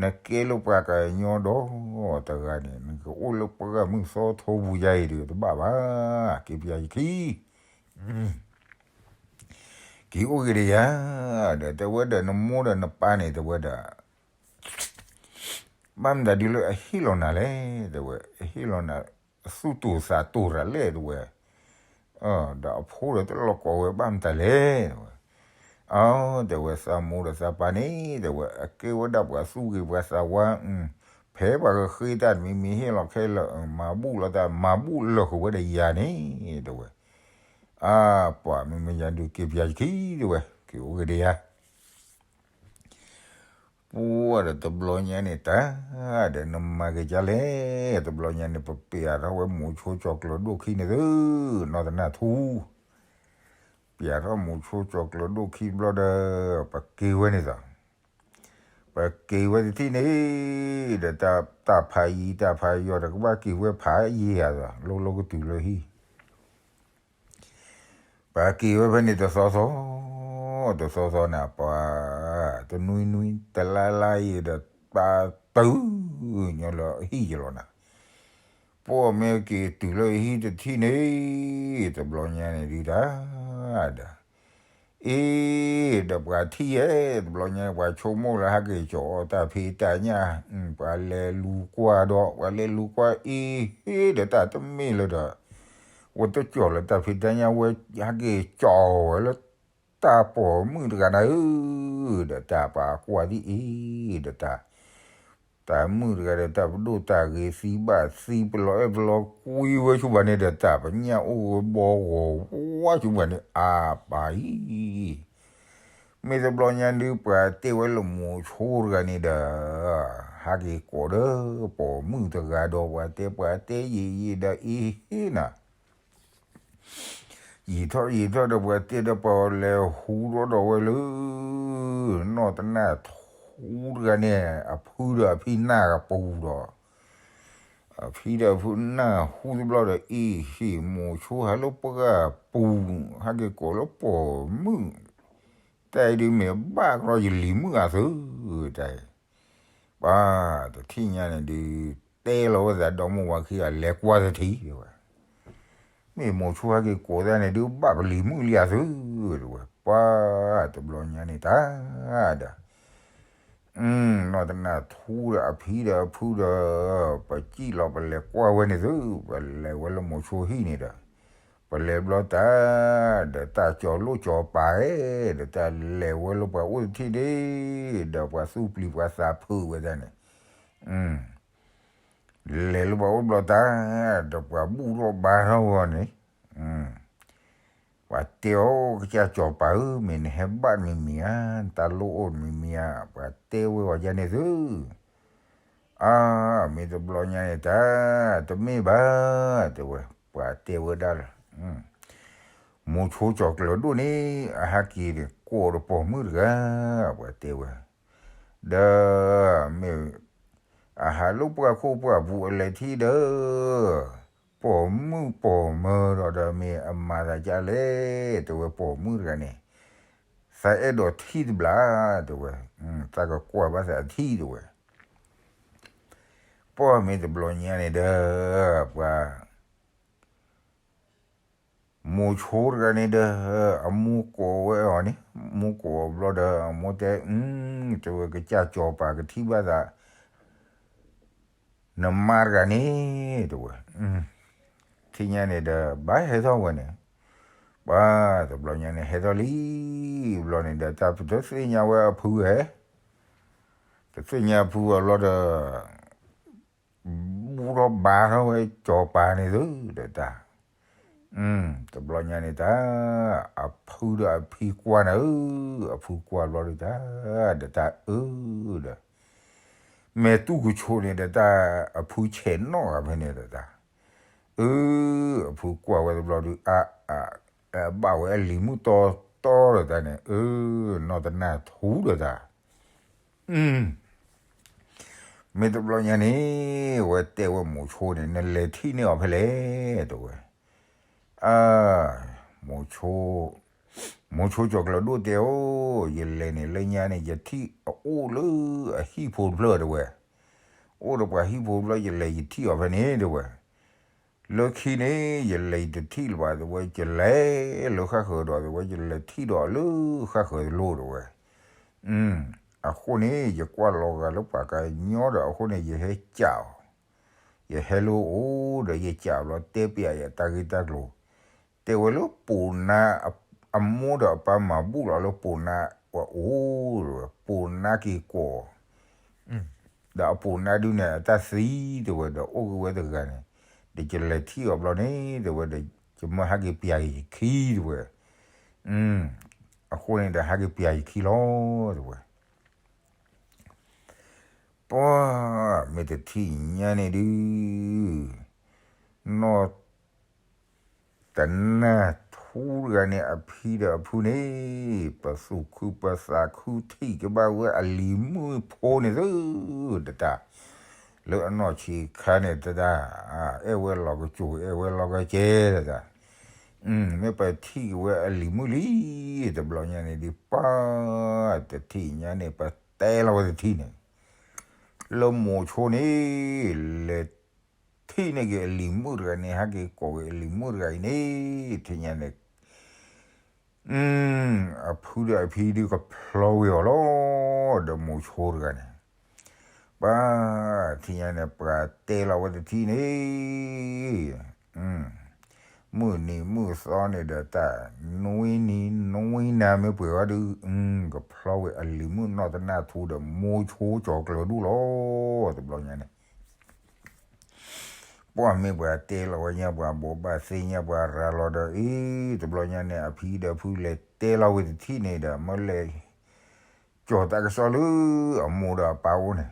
နကဲလၢပှၤကညီဒီတဂၤန့ၣ် နကအိၣ်လၢပှၢ်မုၢ်သီထိပူၤယါအံၤဒီးတဘၣ်ဘၣ် က့ၤပျးယခံ က့ၤအိၣ်က့ၤဒီးယၤ, ဒီးတဲဝဲဒီးနမိၢ်ဒီးနပၢ်န့ၣ် တဲဝဲဒီး ဘၣ်မတၤဒုလၢအဟ့ၣ်လီၤနၤလဲၣ် တဲဝဲ, အဟ့ၣ်လီၤနၤ အသူၣ်တိာ်သးတိာ်တၢ်လဲၣ် တဲဝဲ, ဒီးအဖိဒီးတလီၤကိးဝဲဘၣ်မတၤလဲၣ် တဲဝဲ, အ တဲဝဲ သးမိၢ်ဒီးသးပၢ်န့ၣ် တဲဝဲ အကဲဝဲဒၣ်ပှၤသူၣ်ဂ့ၤပှၤသးဝါ, ဖဲပှၤကဃ့တၢ်တမံၤမံၤဟ့ၣ်လီၤခဲလၢာ် မၤဘူၣ်လီၤတၢ် မၤဘူၣ်လၢာ်ဃုာ်ဝဲဒီးယၤန့ၣ် တဲဝဲ, အပှၤမ့မ့ၢ်ယၤဒုးက့ၤပျးယခံ တဲဝဲ က့ၤအိၣ်က့ၤဒီးယၤ ပှၢ်ဒီးတဘျီညါန့ၣ်တၢ်, ဒီးနမၤက့ၤဒ်လဲၣ်, တဘျီညါန့ၣ် ပပျးထီၣ်ဝဲမိၤဆိကၠီၤကျၢၤဒိၣ်ခံန့ၣ်သု, နီၢ်တနၢ်ထူ, ပျးထီၣ်မိၤဆိကၠီၤကျၢၤဒိၣ်ခံတဘျီဒီး ပက့ၤဝဲန့ၣ်သီ, ပက့ၤဝဲတထံၣ်န့ၣ်, ဒီးတၢ်ဖးယံၤတၢ်ဖးယီၤဒီးကဘၣ်က့ၤဝဲဖးယံၤဧါသီ, လိၤလိၤကတုၤလၢဟံၣ် ပှၤက့ၤဝဲဖဲန့ၣ်တသီသီ, တသီသီန့ၣ် ပှၤတနွံနွံ တလါလါအံၤဒီး ပှၤတုၤညီလၢဟံၣ်ယလီၤနၤ, ပှၤမ့ၢ်က့ၤတုၤလၢဟံၣ်တထံၣ်န့ၣ်, တဘျီညါန့ၣ်ဒုးတၢ်, ဒီး အ့ ဒီးပှၤထံၣ်ဧဲ, တဘျီညါပှၤဆိကမိၣ်လၢဟဲက့ၤကၠီၤအီၣ်တၢ်ဖံးတၢ်ညၣ်, ပှၤလဲၤလူၤကွၢ်ဒီး ပှၤလဲၤလူၤကွၢ်အ့ဟ့ ဒီးတၢ်တမ့ၢ်လၢဒီး ဝဲတကၠီၤလၢတၢ်ဖံးတၢ်ညၣ်ဝဲ ဟဲက့ၤကၠီၤဝဲလၢတၢ်ပိာ်မုၣ်တဂၤနၤဧၢ, ဒီးတၢ်ပှၤကွၢ်ဒ်အံၤ, ဒီးတၢ် တၢ်မုၣ်တဂၤဒီးတၢ်ပဒိၣ်တၢ်ဂ့ၤသံဘၣ်သံပလီၤအဲၣ်ပလီၤကွံဝဲဆူဘၣ်န့ၣ်ဒီး တၢ်ပညၣ်အိၣ်ဝဲဘီဂီၤဝါဆူဘၣ်န့ၣ် အါပၢ်အံၤ, မ့ၢ်တဘျီညါဒုးပှၤတဲဝဲလၢမိၤဆိတဂၤန့ၣ်ဒီး ဟဲက့ၤကိးဒီးပိာ်မုၣ်တဂၤဒီး ပှၤတဲပှၤတဲယံာ်ယံာ်ဒီးအ့ဟ့နၤ ယံာ်ထီၣ်ယံာ်ထီၣ်ဒီးပှၤတဲဒီးပှၤလဲၤဟူထီၣ်ဒီးဝဲလၢ နီၢ်တနၢ်ထူတဂၤန့ၣ် အဖုဒီးအဖံနၢ်ကပူၤဒီး အဖံဒီးအဖုနၢ်ဟူတဘျီဒီး အ့ဟ့မိၤဆိဟးလၢပှၢ်ပူၤ ဟဲက့ၤကိးလၢပိာ်မုၣ် တၢ်အံၤဒုးမ့ၢ်ဘၣ်ကရီယလံၤမုၣ်အသု တၢ်အံၤ ပှၤတထံၣ်ညါန့ၣ်ဒုး တဲလီၤဝဲသးဒီမါဝၤခံဂၤ လဲၤကွၢ်တထံၣ်ဝဲ မ့ၢ်မိၤဆိဟဲက့ၤကိးတၢ်န့ၣ်ဒုး ဘၣ်ပလံၤမုၣ်လံအသု တဲဝဲ ပှၤတဘျီညါန့ၣ်တၢ်ဒီး နီၢ်တနၢ်ထူဒီးအဖံဒီးအဖုဒီး ပစံၣ်လီၤပလဲၤကွၢ်ဝဲန့ၣ်သု ပလဲၤဝဲလၢမိၤဆိဟံၣ်န့ၣ်ဒီး ပလဲၤဘျီတၢ် ဒီးတၢ်ကၠီၤလိၣ်ကၠီၤပၤ ဒီးတၢ်လဲၤဝဲလၢပှၤအိၣ်တထံၣ်န့ၣ် ဒီးပှၤသူၣ်ပျံၤပှၤသးဖုးဝဲဒၣ်န့ၣ် လဲၤလၢပှၤအိၣ်ဘျီတၢ် ဒီးပှၤဘူၣ်ထီၣ်ဘါထီၣ်ဝဲန့ၣ် ပှၤတဲအီၤ ကစၢ်ကၠီၤပၤဧၢ မ့ၢ်နဟဲဘၣ်မံၤမံၤဧါ နတၢ်လိၣ်အိၣ်မံၤမံၤဧါ ပှၤတဲဝဲအီၤဒ်န့ၣ်သု အါ မ့ၢ်တဘျီညါန့ၣ်တၢ် တမ့ၢ်ဘၣ် တဲဝဲ ပှၤတဲဝဲဒၣ်လၢ မိၤဆိကၠီၤကျၢၤဒိၣ်န့ၣ် အဟဲက့ၤန့ၣ် ကိးဒီးပိာ်မုၣ်တဂၤ ပှၤတဲဝဲ ဒီး မ့ၢ် အဟးလိာ်ပှၢ်ခိၣ်ပှၢ်ပူၤအလဲၤထံၣ်ဒီး ပိာ်မုၣ်ပိာ်မၢၤဒီး ဒီးမ့ၢ်အမၤသးဒ်လဲၣ် တဲဝဲ ပိာ်မုၣ်တဂၤန့ၣ်, သးအဲၣ်ဒိးထံၣ်တဘျီ တဲဝဲ, သးကကွၢ်ဘၣ်သးထံၣ် တဲဝဲ. ပှၢ်မ့ၢ်တဘျီညါန့ၣ်ဒီး ပှၤ မိၤဆိတဂၤန့ၣ်ဒီး အမိၢ်ကိးဝဲအီၤန့ၣ်, မိၢ်ကိးအီၤဘျီဒီး အမိၢ်တဲ, တဲဝဲ ကစၢ်စီၤပၤကထံၣ်ဘၣ်သး နမါတဂၤန့ၣ် တဲဝဲ. ထံၣ်ညါန့ၣ်ဒီး ဘၣ်ဟဲထီၣ်ဝဲန့ၣ်, ပှၢ်တဘျီညါန့ၣ် ဟဲထီၣ်လံဘျီန့ၣ်ဒီး တၢ်ပတသ့ၣ်ညါဝဲအဖုဧါ, တသ့ၣ်ညါအဖုဘၣ်ဘျီဒီး ဘူၣ်ထီၣ်ဘါထီၣ်ဝဲစီၤပၤန့ၣ်သုဒီးတၢ်, တဘျီညါန့ၣ်တၢ် အဖုဒီးအဖံကွၢ်နၤဧၢ, အဖုကွၢ်ဘျီဒီးတၢ်, ဒီးတၢ်အၢဒီး မဲာ်တူၢ်ကဆိးန့ၣ်ဒီးတၢ် အဖုဆဲးနီၣ်ဂၤဖဲန့ၣ်ဒီးတၢ်, အၢ, အဖုကွၢ်ဝဲတဘျီဒီး အါ, အဘၣ်ဝဲအလံၤမုၣ်တီတီဒီးတၢ်န့ၣ်, အၢ, နီၢ်တနၢ်ထူဒီးတၢ် မ့ၢ်တဘျီညါန့ၣ် ဝဲတဲဝဲမိၤဆိန့ၣ် နလဲၤထံၣ်န့ၢ်အီၤဖဲလဲၣ် တဲဝဲ. အၢ, မိၤဆိ, မိၤဆိကၠီၤကျၢၤဒိၣ်တဲအီၤ, ယလဲၤန့ၣ်လၢညါန့ၣ် ယထံၣ်အအိၣ်လၢအဟံၣ်ဖိတဖျၢၣ် တဲဝဲ, အိၣ်ဒီးပှၤဟံၣ်ဖိတဖျၢၣ် ယလဲၤယထံၣ်အီၤဖဲန့ၣ် တဲဝဲ. လၢခံန့ၣ် ယလဲၤယတထံၣ်လၢၤဘၣ် တဲဝဲ, ယလဲၤလၢဃၣ်ဃၢၤဒီး တဲဝဲ, ယလဲၤထံၣ်ဒီးလၢဃၣ်ဃၢၤတလိၣ် တဲဝဲ. အဃိန့ၣ် ယကွၢ်လီၤဂာ်လၢပှၤကညီဒီး အဃိန့ၣ် ယဟဲကးအီၤ, ယဟဲလၢအအိၣ်ဒီး ယကးဘျီ တဲပျးယတၢ်ဂ့ၢ်တၢ်ကျိၤ, တဲဝဲလၢပိာ်နါ အမိၢ်ဒီးအပၢ်မၤဘူၣ်လီၤလၢပိာ်နါအအိၣ်, ပိာ်နါက့ၤကိး ဒီးအပိာ်နါဒုန့ၣ် အတၢ်သံ တဲဝဲ, ဒီးအိၣ်က့ၤဝဲတဂၤန့ၣ်, ဒီးယလဲၤထံၣ်အီၤဘျီန့ၣ် တဲဝဲ, ဒီးယမၢဟးက့ၤပျးက့ၤယခံ တဲဝဲ. အဃိန့ၣ်ဒီးဟးက့ၤပျးယခံလီၤ တဲဝဲ. ပှၢ်မ့ၢ်တထံၣ်ညါန့ၣ်ဒုး နီၢ် တနၢ်ထူတဂၤန့ၣ် အဖံဒီးအဖုန့ၣ် ပသူၣ်ခုပသးခုထံၣ်က့ၤဘၣ်ဝဲအလံၤမုၣ်ဖိန့ၣ်သု တတၢ်, လၢအနီၢ်ဆံးခါန့ၣ်တတၢ်, အဲၣ်ဝဲလီၤကစိၤ အဲၣ်ဝဲလီၤကစဲတတၢ်, မ့ၢ်ပထံၣ်က့ၤဝဲအလံၤမုၣ်လံ တဘျီညါန့ၣ်ဒုး ပှၢ်တထံၣ်ညါန့ၣ် ပတဲလီၤဝဲတထံၣ်န့ၣ်, လၢမိၤဆိန့ၣ် လဲၤ ထံၣ်န့ၢ်က့ၤအလံၤမုၣ်တဂၤန့ၣ် ဟဲက့ၤကိးက့ၤအလံၤမုၣ်တဂၤအံၤန့ၣ် ထံၣ်ညါန့ၣ် အဖုဒီးအဖံဒုးကဖျီဝဲအီၤလီၤ, ဒီးမိၤဆိတဂၤန့ၣ် ပှၤထံၣ်ညါန့ၣ် ပှၤတဲလီၤဝဲတထံၣ်န့ၣ် မုၢ်နံၤမုၢ်သီန့ၣ်ဒီးတၢ် နွံနံၤနွံနၤမ့ၢ်ပှဲၤဝဲဒုး ကဖျီဝဲအလံၤမုၣ်နီၢ်တနၢ်ထူဒီးမိၤဆိကၠီၤကျၢၤဒိၣ်လီၤ, တဘျီညါန့ၣ် ပှၢ်မ့ၢ်ပှၤတဲလီၤဝဲညါ ပှၤဘိးဘၣ်သ့ၣ်ညါ ပှၤရၤလီၤဒီး အ့ တဘျီညါန့ၣ်အဖံဒီးအဖုလဲၤတဲလီၤဝဲတထံၣ်န့ၣ်ဒီး မၢလဲၤ ကၠီၤတၢ်ကစီၣ်လၢအမိၢ်ဒီးအပၢ်အိၣ်န့ၣ်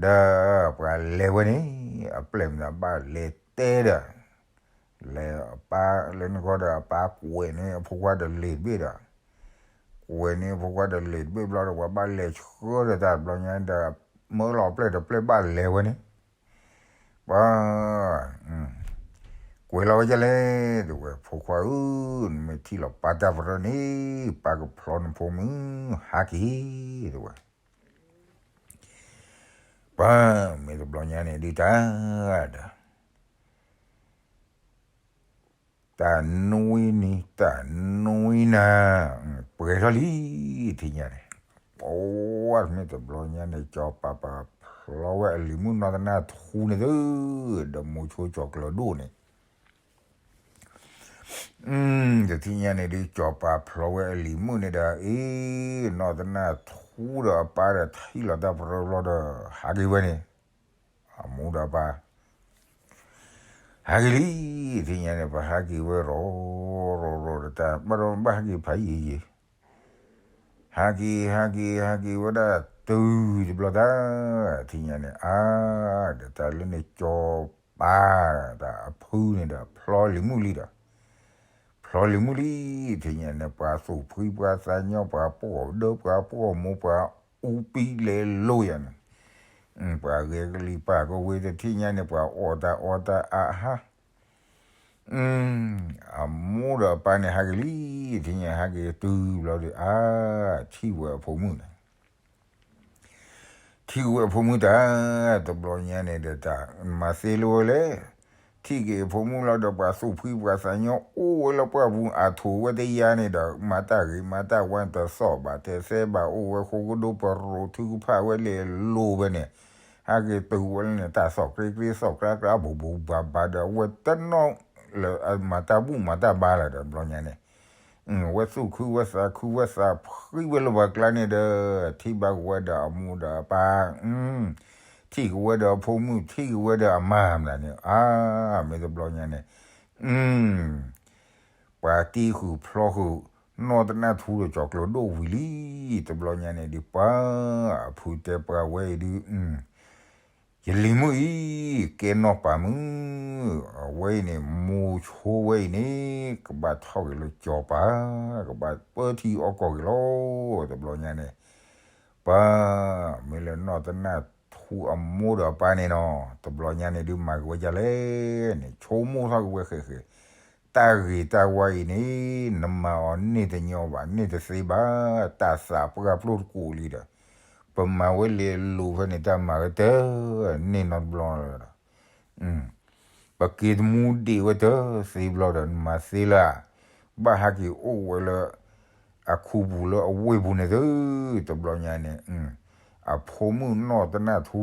ဒီးပှၤလဲၤဝဲန့ၣ် အပျဲၢ်မတၤဘၣ်လဲၤတဲဒီး လဲၤအပၢ်လၢနဂီၢ်ဒီးအပၢ်ကွဲးန့ၢ်အဖိခွါဒီးလံာ်တဘ့ၣ်ဒီး ကွဲးန့ၢ်အဖိခွါဒီးလံာ်တဘ့ၣ်ဘျီဒီး ပှၤဘၣ်လဲၤဆှၢဒီးတၢ်တဘျီညါဒီး မၢလီၤပျဲၢ်ဒီးပျဲၢ်ဘၣ်လဲၤဝဲန့ၣ် ပှၤ ကွဲးလီၤဝဲဒ်လဲၣ် တဲဝဲ ဖိခွါဧၢ, နမ့ၢ်ထံၣ်လီၤပၢ်တၢ်ပရၢန့ၣ် ပၢ်ကဖျီနဖိမုၣ် ဟးက့ၤ တဲဝဲ. ပှၤမ့ၢ်တဘျီညါန့ၣ်ဒုးတၢ် ဒီး တၢ်နွံနံၤ တၢ်နွံနၤ ပှဲၤထီၣ်လံ ထံၣ်ညါန့ၣ် ပှၤမ့ၢ်တဘျီညါန့ၣ် ကၠီၤပၤပၤဖျီဝဲအလံၤမုၣ်နီၢ်တနၢ်ထူန့ၣ်သု ဒီးမိၤဆိကၠီၤကျၢၤဒိၣ်န့ၣ် တထံၣ်ညါန့ၣ်ဒုး ကၠီၤပၤဖျီဝဲအလံၤမုၣ်န့ၣ်ဒီး အ့ နီၢ်တနၢ်ထူဒီးအပၢ်ဒီးထံၣ်လီၤတၢ်ပရၢဘျီဒီး ဟးက့ၤဝဲန့ၣ် အမိၢ်ဒီးအပၢ် ဟးက့ၤလံ ထံၣ်ညါန့ၣ် ပှၤဟးက့ၤဝဲရီၤ ရီၤရီၤဒီးတၢ် ဘၣ်ဒီးဘၣ်ဟးက့ၤဖးယံာ်ယံာ် ဟးက့ၤ ဟးက့ၤ ဟးက့ၤဝဲဒၣ်တုၤတဘျီတၢ် ထံၣ်ညါန့ၣ် အါ ဒီးတၢ်လၢန့ၣ်ကၠီၤပၤ တၢ်အဖုန့ၣ်ဒီး ဖျီလံၤမုၣ်လံဒီး ဖျီလံၤမုၣ်လံ ထံၣ်ညါန့ၣ် ပှၤသူၣ်ဖှံပှၤသးညီ ပှၤပိာ်ဒၢ ပှၤပိာ်မိၢ် ပှၤအူပံလဲၤလိၤယၤန့ၣ် ပှၤဂဲၤကလံၤပာ်ကဝ့ၤတထံၣ်ညါန့ၣ် ပှၤအီၣ်တၢ်အီတၢ်အါဟါ, အမိၢ်ဒီးအပၢ်န့ၣ် ဟးက့ၤလံ, တထံၣ်ညါဟးက့ၤတုၤဘျီဒီး အါ, ထံၣ်ဝဲအဖိမုၣ်န့ၣ် ထံၣ်ဝဲအဖိမုၣ်တၢ်, တဘျီညါန့ၣ်ဒီးတၢ်, မၤသ့လၢဝဲလဲၣ်, ထံၣ်က့ၤအဖိမုၣ်လီၤဒီး ပှၤသူၣ်ဖှံပှၤသးညီအိၣ်ဝဲလၢပှၢ်ပူၤ အါထိးဝဲတယါန့ၣ်ဒီး မၤတၢ်ဂ့ၤမၤတၢ်ဝါ တသီၣ်ဘၣ်တဲသဲဘၣ် အိၣ်ဝဲဃိကဒိ ပရိးထုကဖၣ်ဝဲလဲၤလိၤဝဲန့ၣ်, ဟးက့ၤတုၤဝဲလၢန့ၣ် တၢ်သီၣ်ကြ့ကြ့ သီၣ်ကြါကြါ ဘူးဘူးဘၣ်ဘၣ်ဒီး အဝဲတနီၣ်လၢအမၤတၢ်ဘူၣ်မၤတၢ်ဘါလၢၤဒီး တဘျီညါန့ၣ် ဝဲသူၣ်ခုဝဲသးခုဝဲသးဖှံဝဲလၢပှၤကျါန့ၣ်ဒီး ထံၣ်ဘၣ်ကဝဲဒီးအမိၢ်ဒီးအပၢ်, ထံၣ်ကဝဲဒီးအဖိမုၣ် ထံၣ်ကဝဲဒီးအမါမတၤန့ၣ် အါ, မ့ၢ်တဘျီညါန့ၣ် ပှၤတံၢ်ဃုာ်ဖျီဃုာ် နီၢ်တနၢ်ထူဒီးကၠီၤကျၢၤဒိၣ်ဝံၤလံ, တဘျီညါန့ၣ်ဒုးပှၤ, အဖုတဲပှၤဝဲအံၤဒုး ယလံၤမုၣ်အံၤ ကဲနီၢ်ပၤမုၣ်, အဝဲအံၤန့ၣ် မိၤဆိဝဲအံၤန့ၣ် ကဘၣ်ထီၣ်က့ၤလၢကၠီၤပၤ, ကဘၣ်ပၢထံအီၣ်ကီၢ်က့ၤလီၤ, တဘျီညါန့ၣ် ပှၤ, မ့ၢ်လၢနီၢ်တနၢ်ထူအမိၢ်ဒီးအပၢ်န့ၣ်နီၤ တဘျီညါန့ၣ်ဒုးမၤက့ၤဝဲဒ်လဲၣ်န့ၣ် ဆိကမိၣ်ထီၣ်က့ၤဝဲဃဲးဃဲး, တၢ်ဂ့ၤတၢ်ဝါအံၤန့ၣ် နမၤအီၤန့ၢ်တညီဘၣ် န့ၢ်တသ့ဘၣ်, တၢ်သးပှၢ်ပျိၢ်တကိးလံဒီး ပမၤဝဲလဲၤလိၤဖဲန့ၣ် တၢ်မၤဝဲတန့ၢ်နီတဘျီလၢၤဒီး ပက့ၤတမူဒံးဝဲတသ့ဘျီဒီး နမၤသ့လၢ ဘၣ်ဟးက့ၤအိၣ်ဝဲလၢ အခူပူၤလၢအဝ့ၢ်ပူၤန့ၣ်သု, တဘျီညါန့ၣ် အဖိမုၣ်နီၢ်တနၢ်ထူ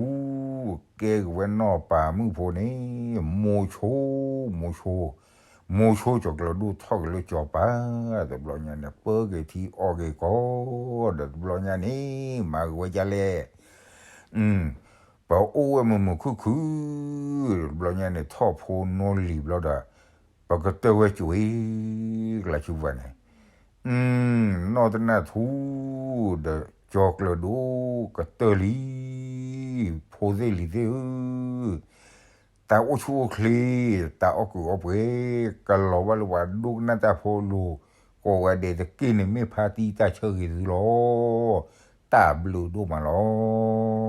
ကဲက့ၤဝဲနီၢ်ပၤမုၣ်ဖိန့ၣ် မိၤဆိ, မိၤဆိ, မိၤဆိကၠီၤကျၢၤဒိၣ်ထီၣ်က့ၤလၢကၠီၤပၤ, တဘျီညါန့ၣ် ပၢက့ၤထံအီၣ်က့ၤကီၢ်, ဒီးတဘျီညါန့ၣ် မၤက့ၤဝဲဒ်လဲၣ် ပအိၣ်ဝဲမုာ်မုာ်ခုၣ်ခုၣ်, တဘျီညါန့ၣ် ထီၣ်ဖိနီၢ်လံၤဘျီဒီး ပကတၢၢ်ဝဲကွံာ် ကလၤဆူပှၤန့ၣ်, နီၢ်တနၢ်ထူ ဒီးကၠီၤကျၢၤဒိၣ်ကတၢၢ်လံ, ဖိသ့ၣ်လံၤသ့ၣ်ဧၢ, တၢ်အိၣ်ဆူၣ်အိၣ်ချ့, တၢ်အီၣ်ကုးအီပှဲၤ, ကလီၤဘၣ်လၢပှၤဒိကနၣ်တၢ်ဖိအလိၤ, ကိးဂၤဒဲးတက့ၢ်န့ၣ် မ့ၢ်ဖါတံၢ်တၢ်ဆၢဂ့ၤသုလီၤ, တၢ်ဘျုးဒိၣ်မးလီၤ.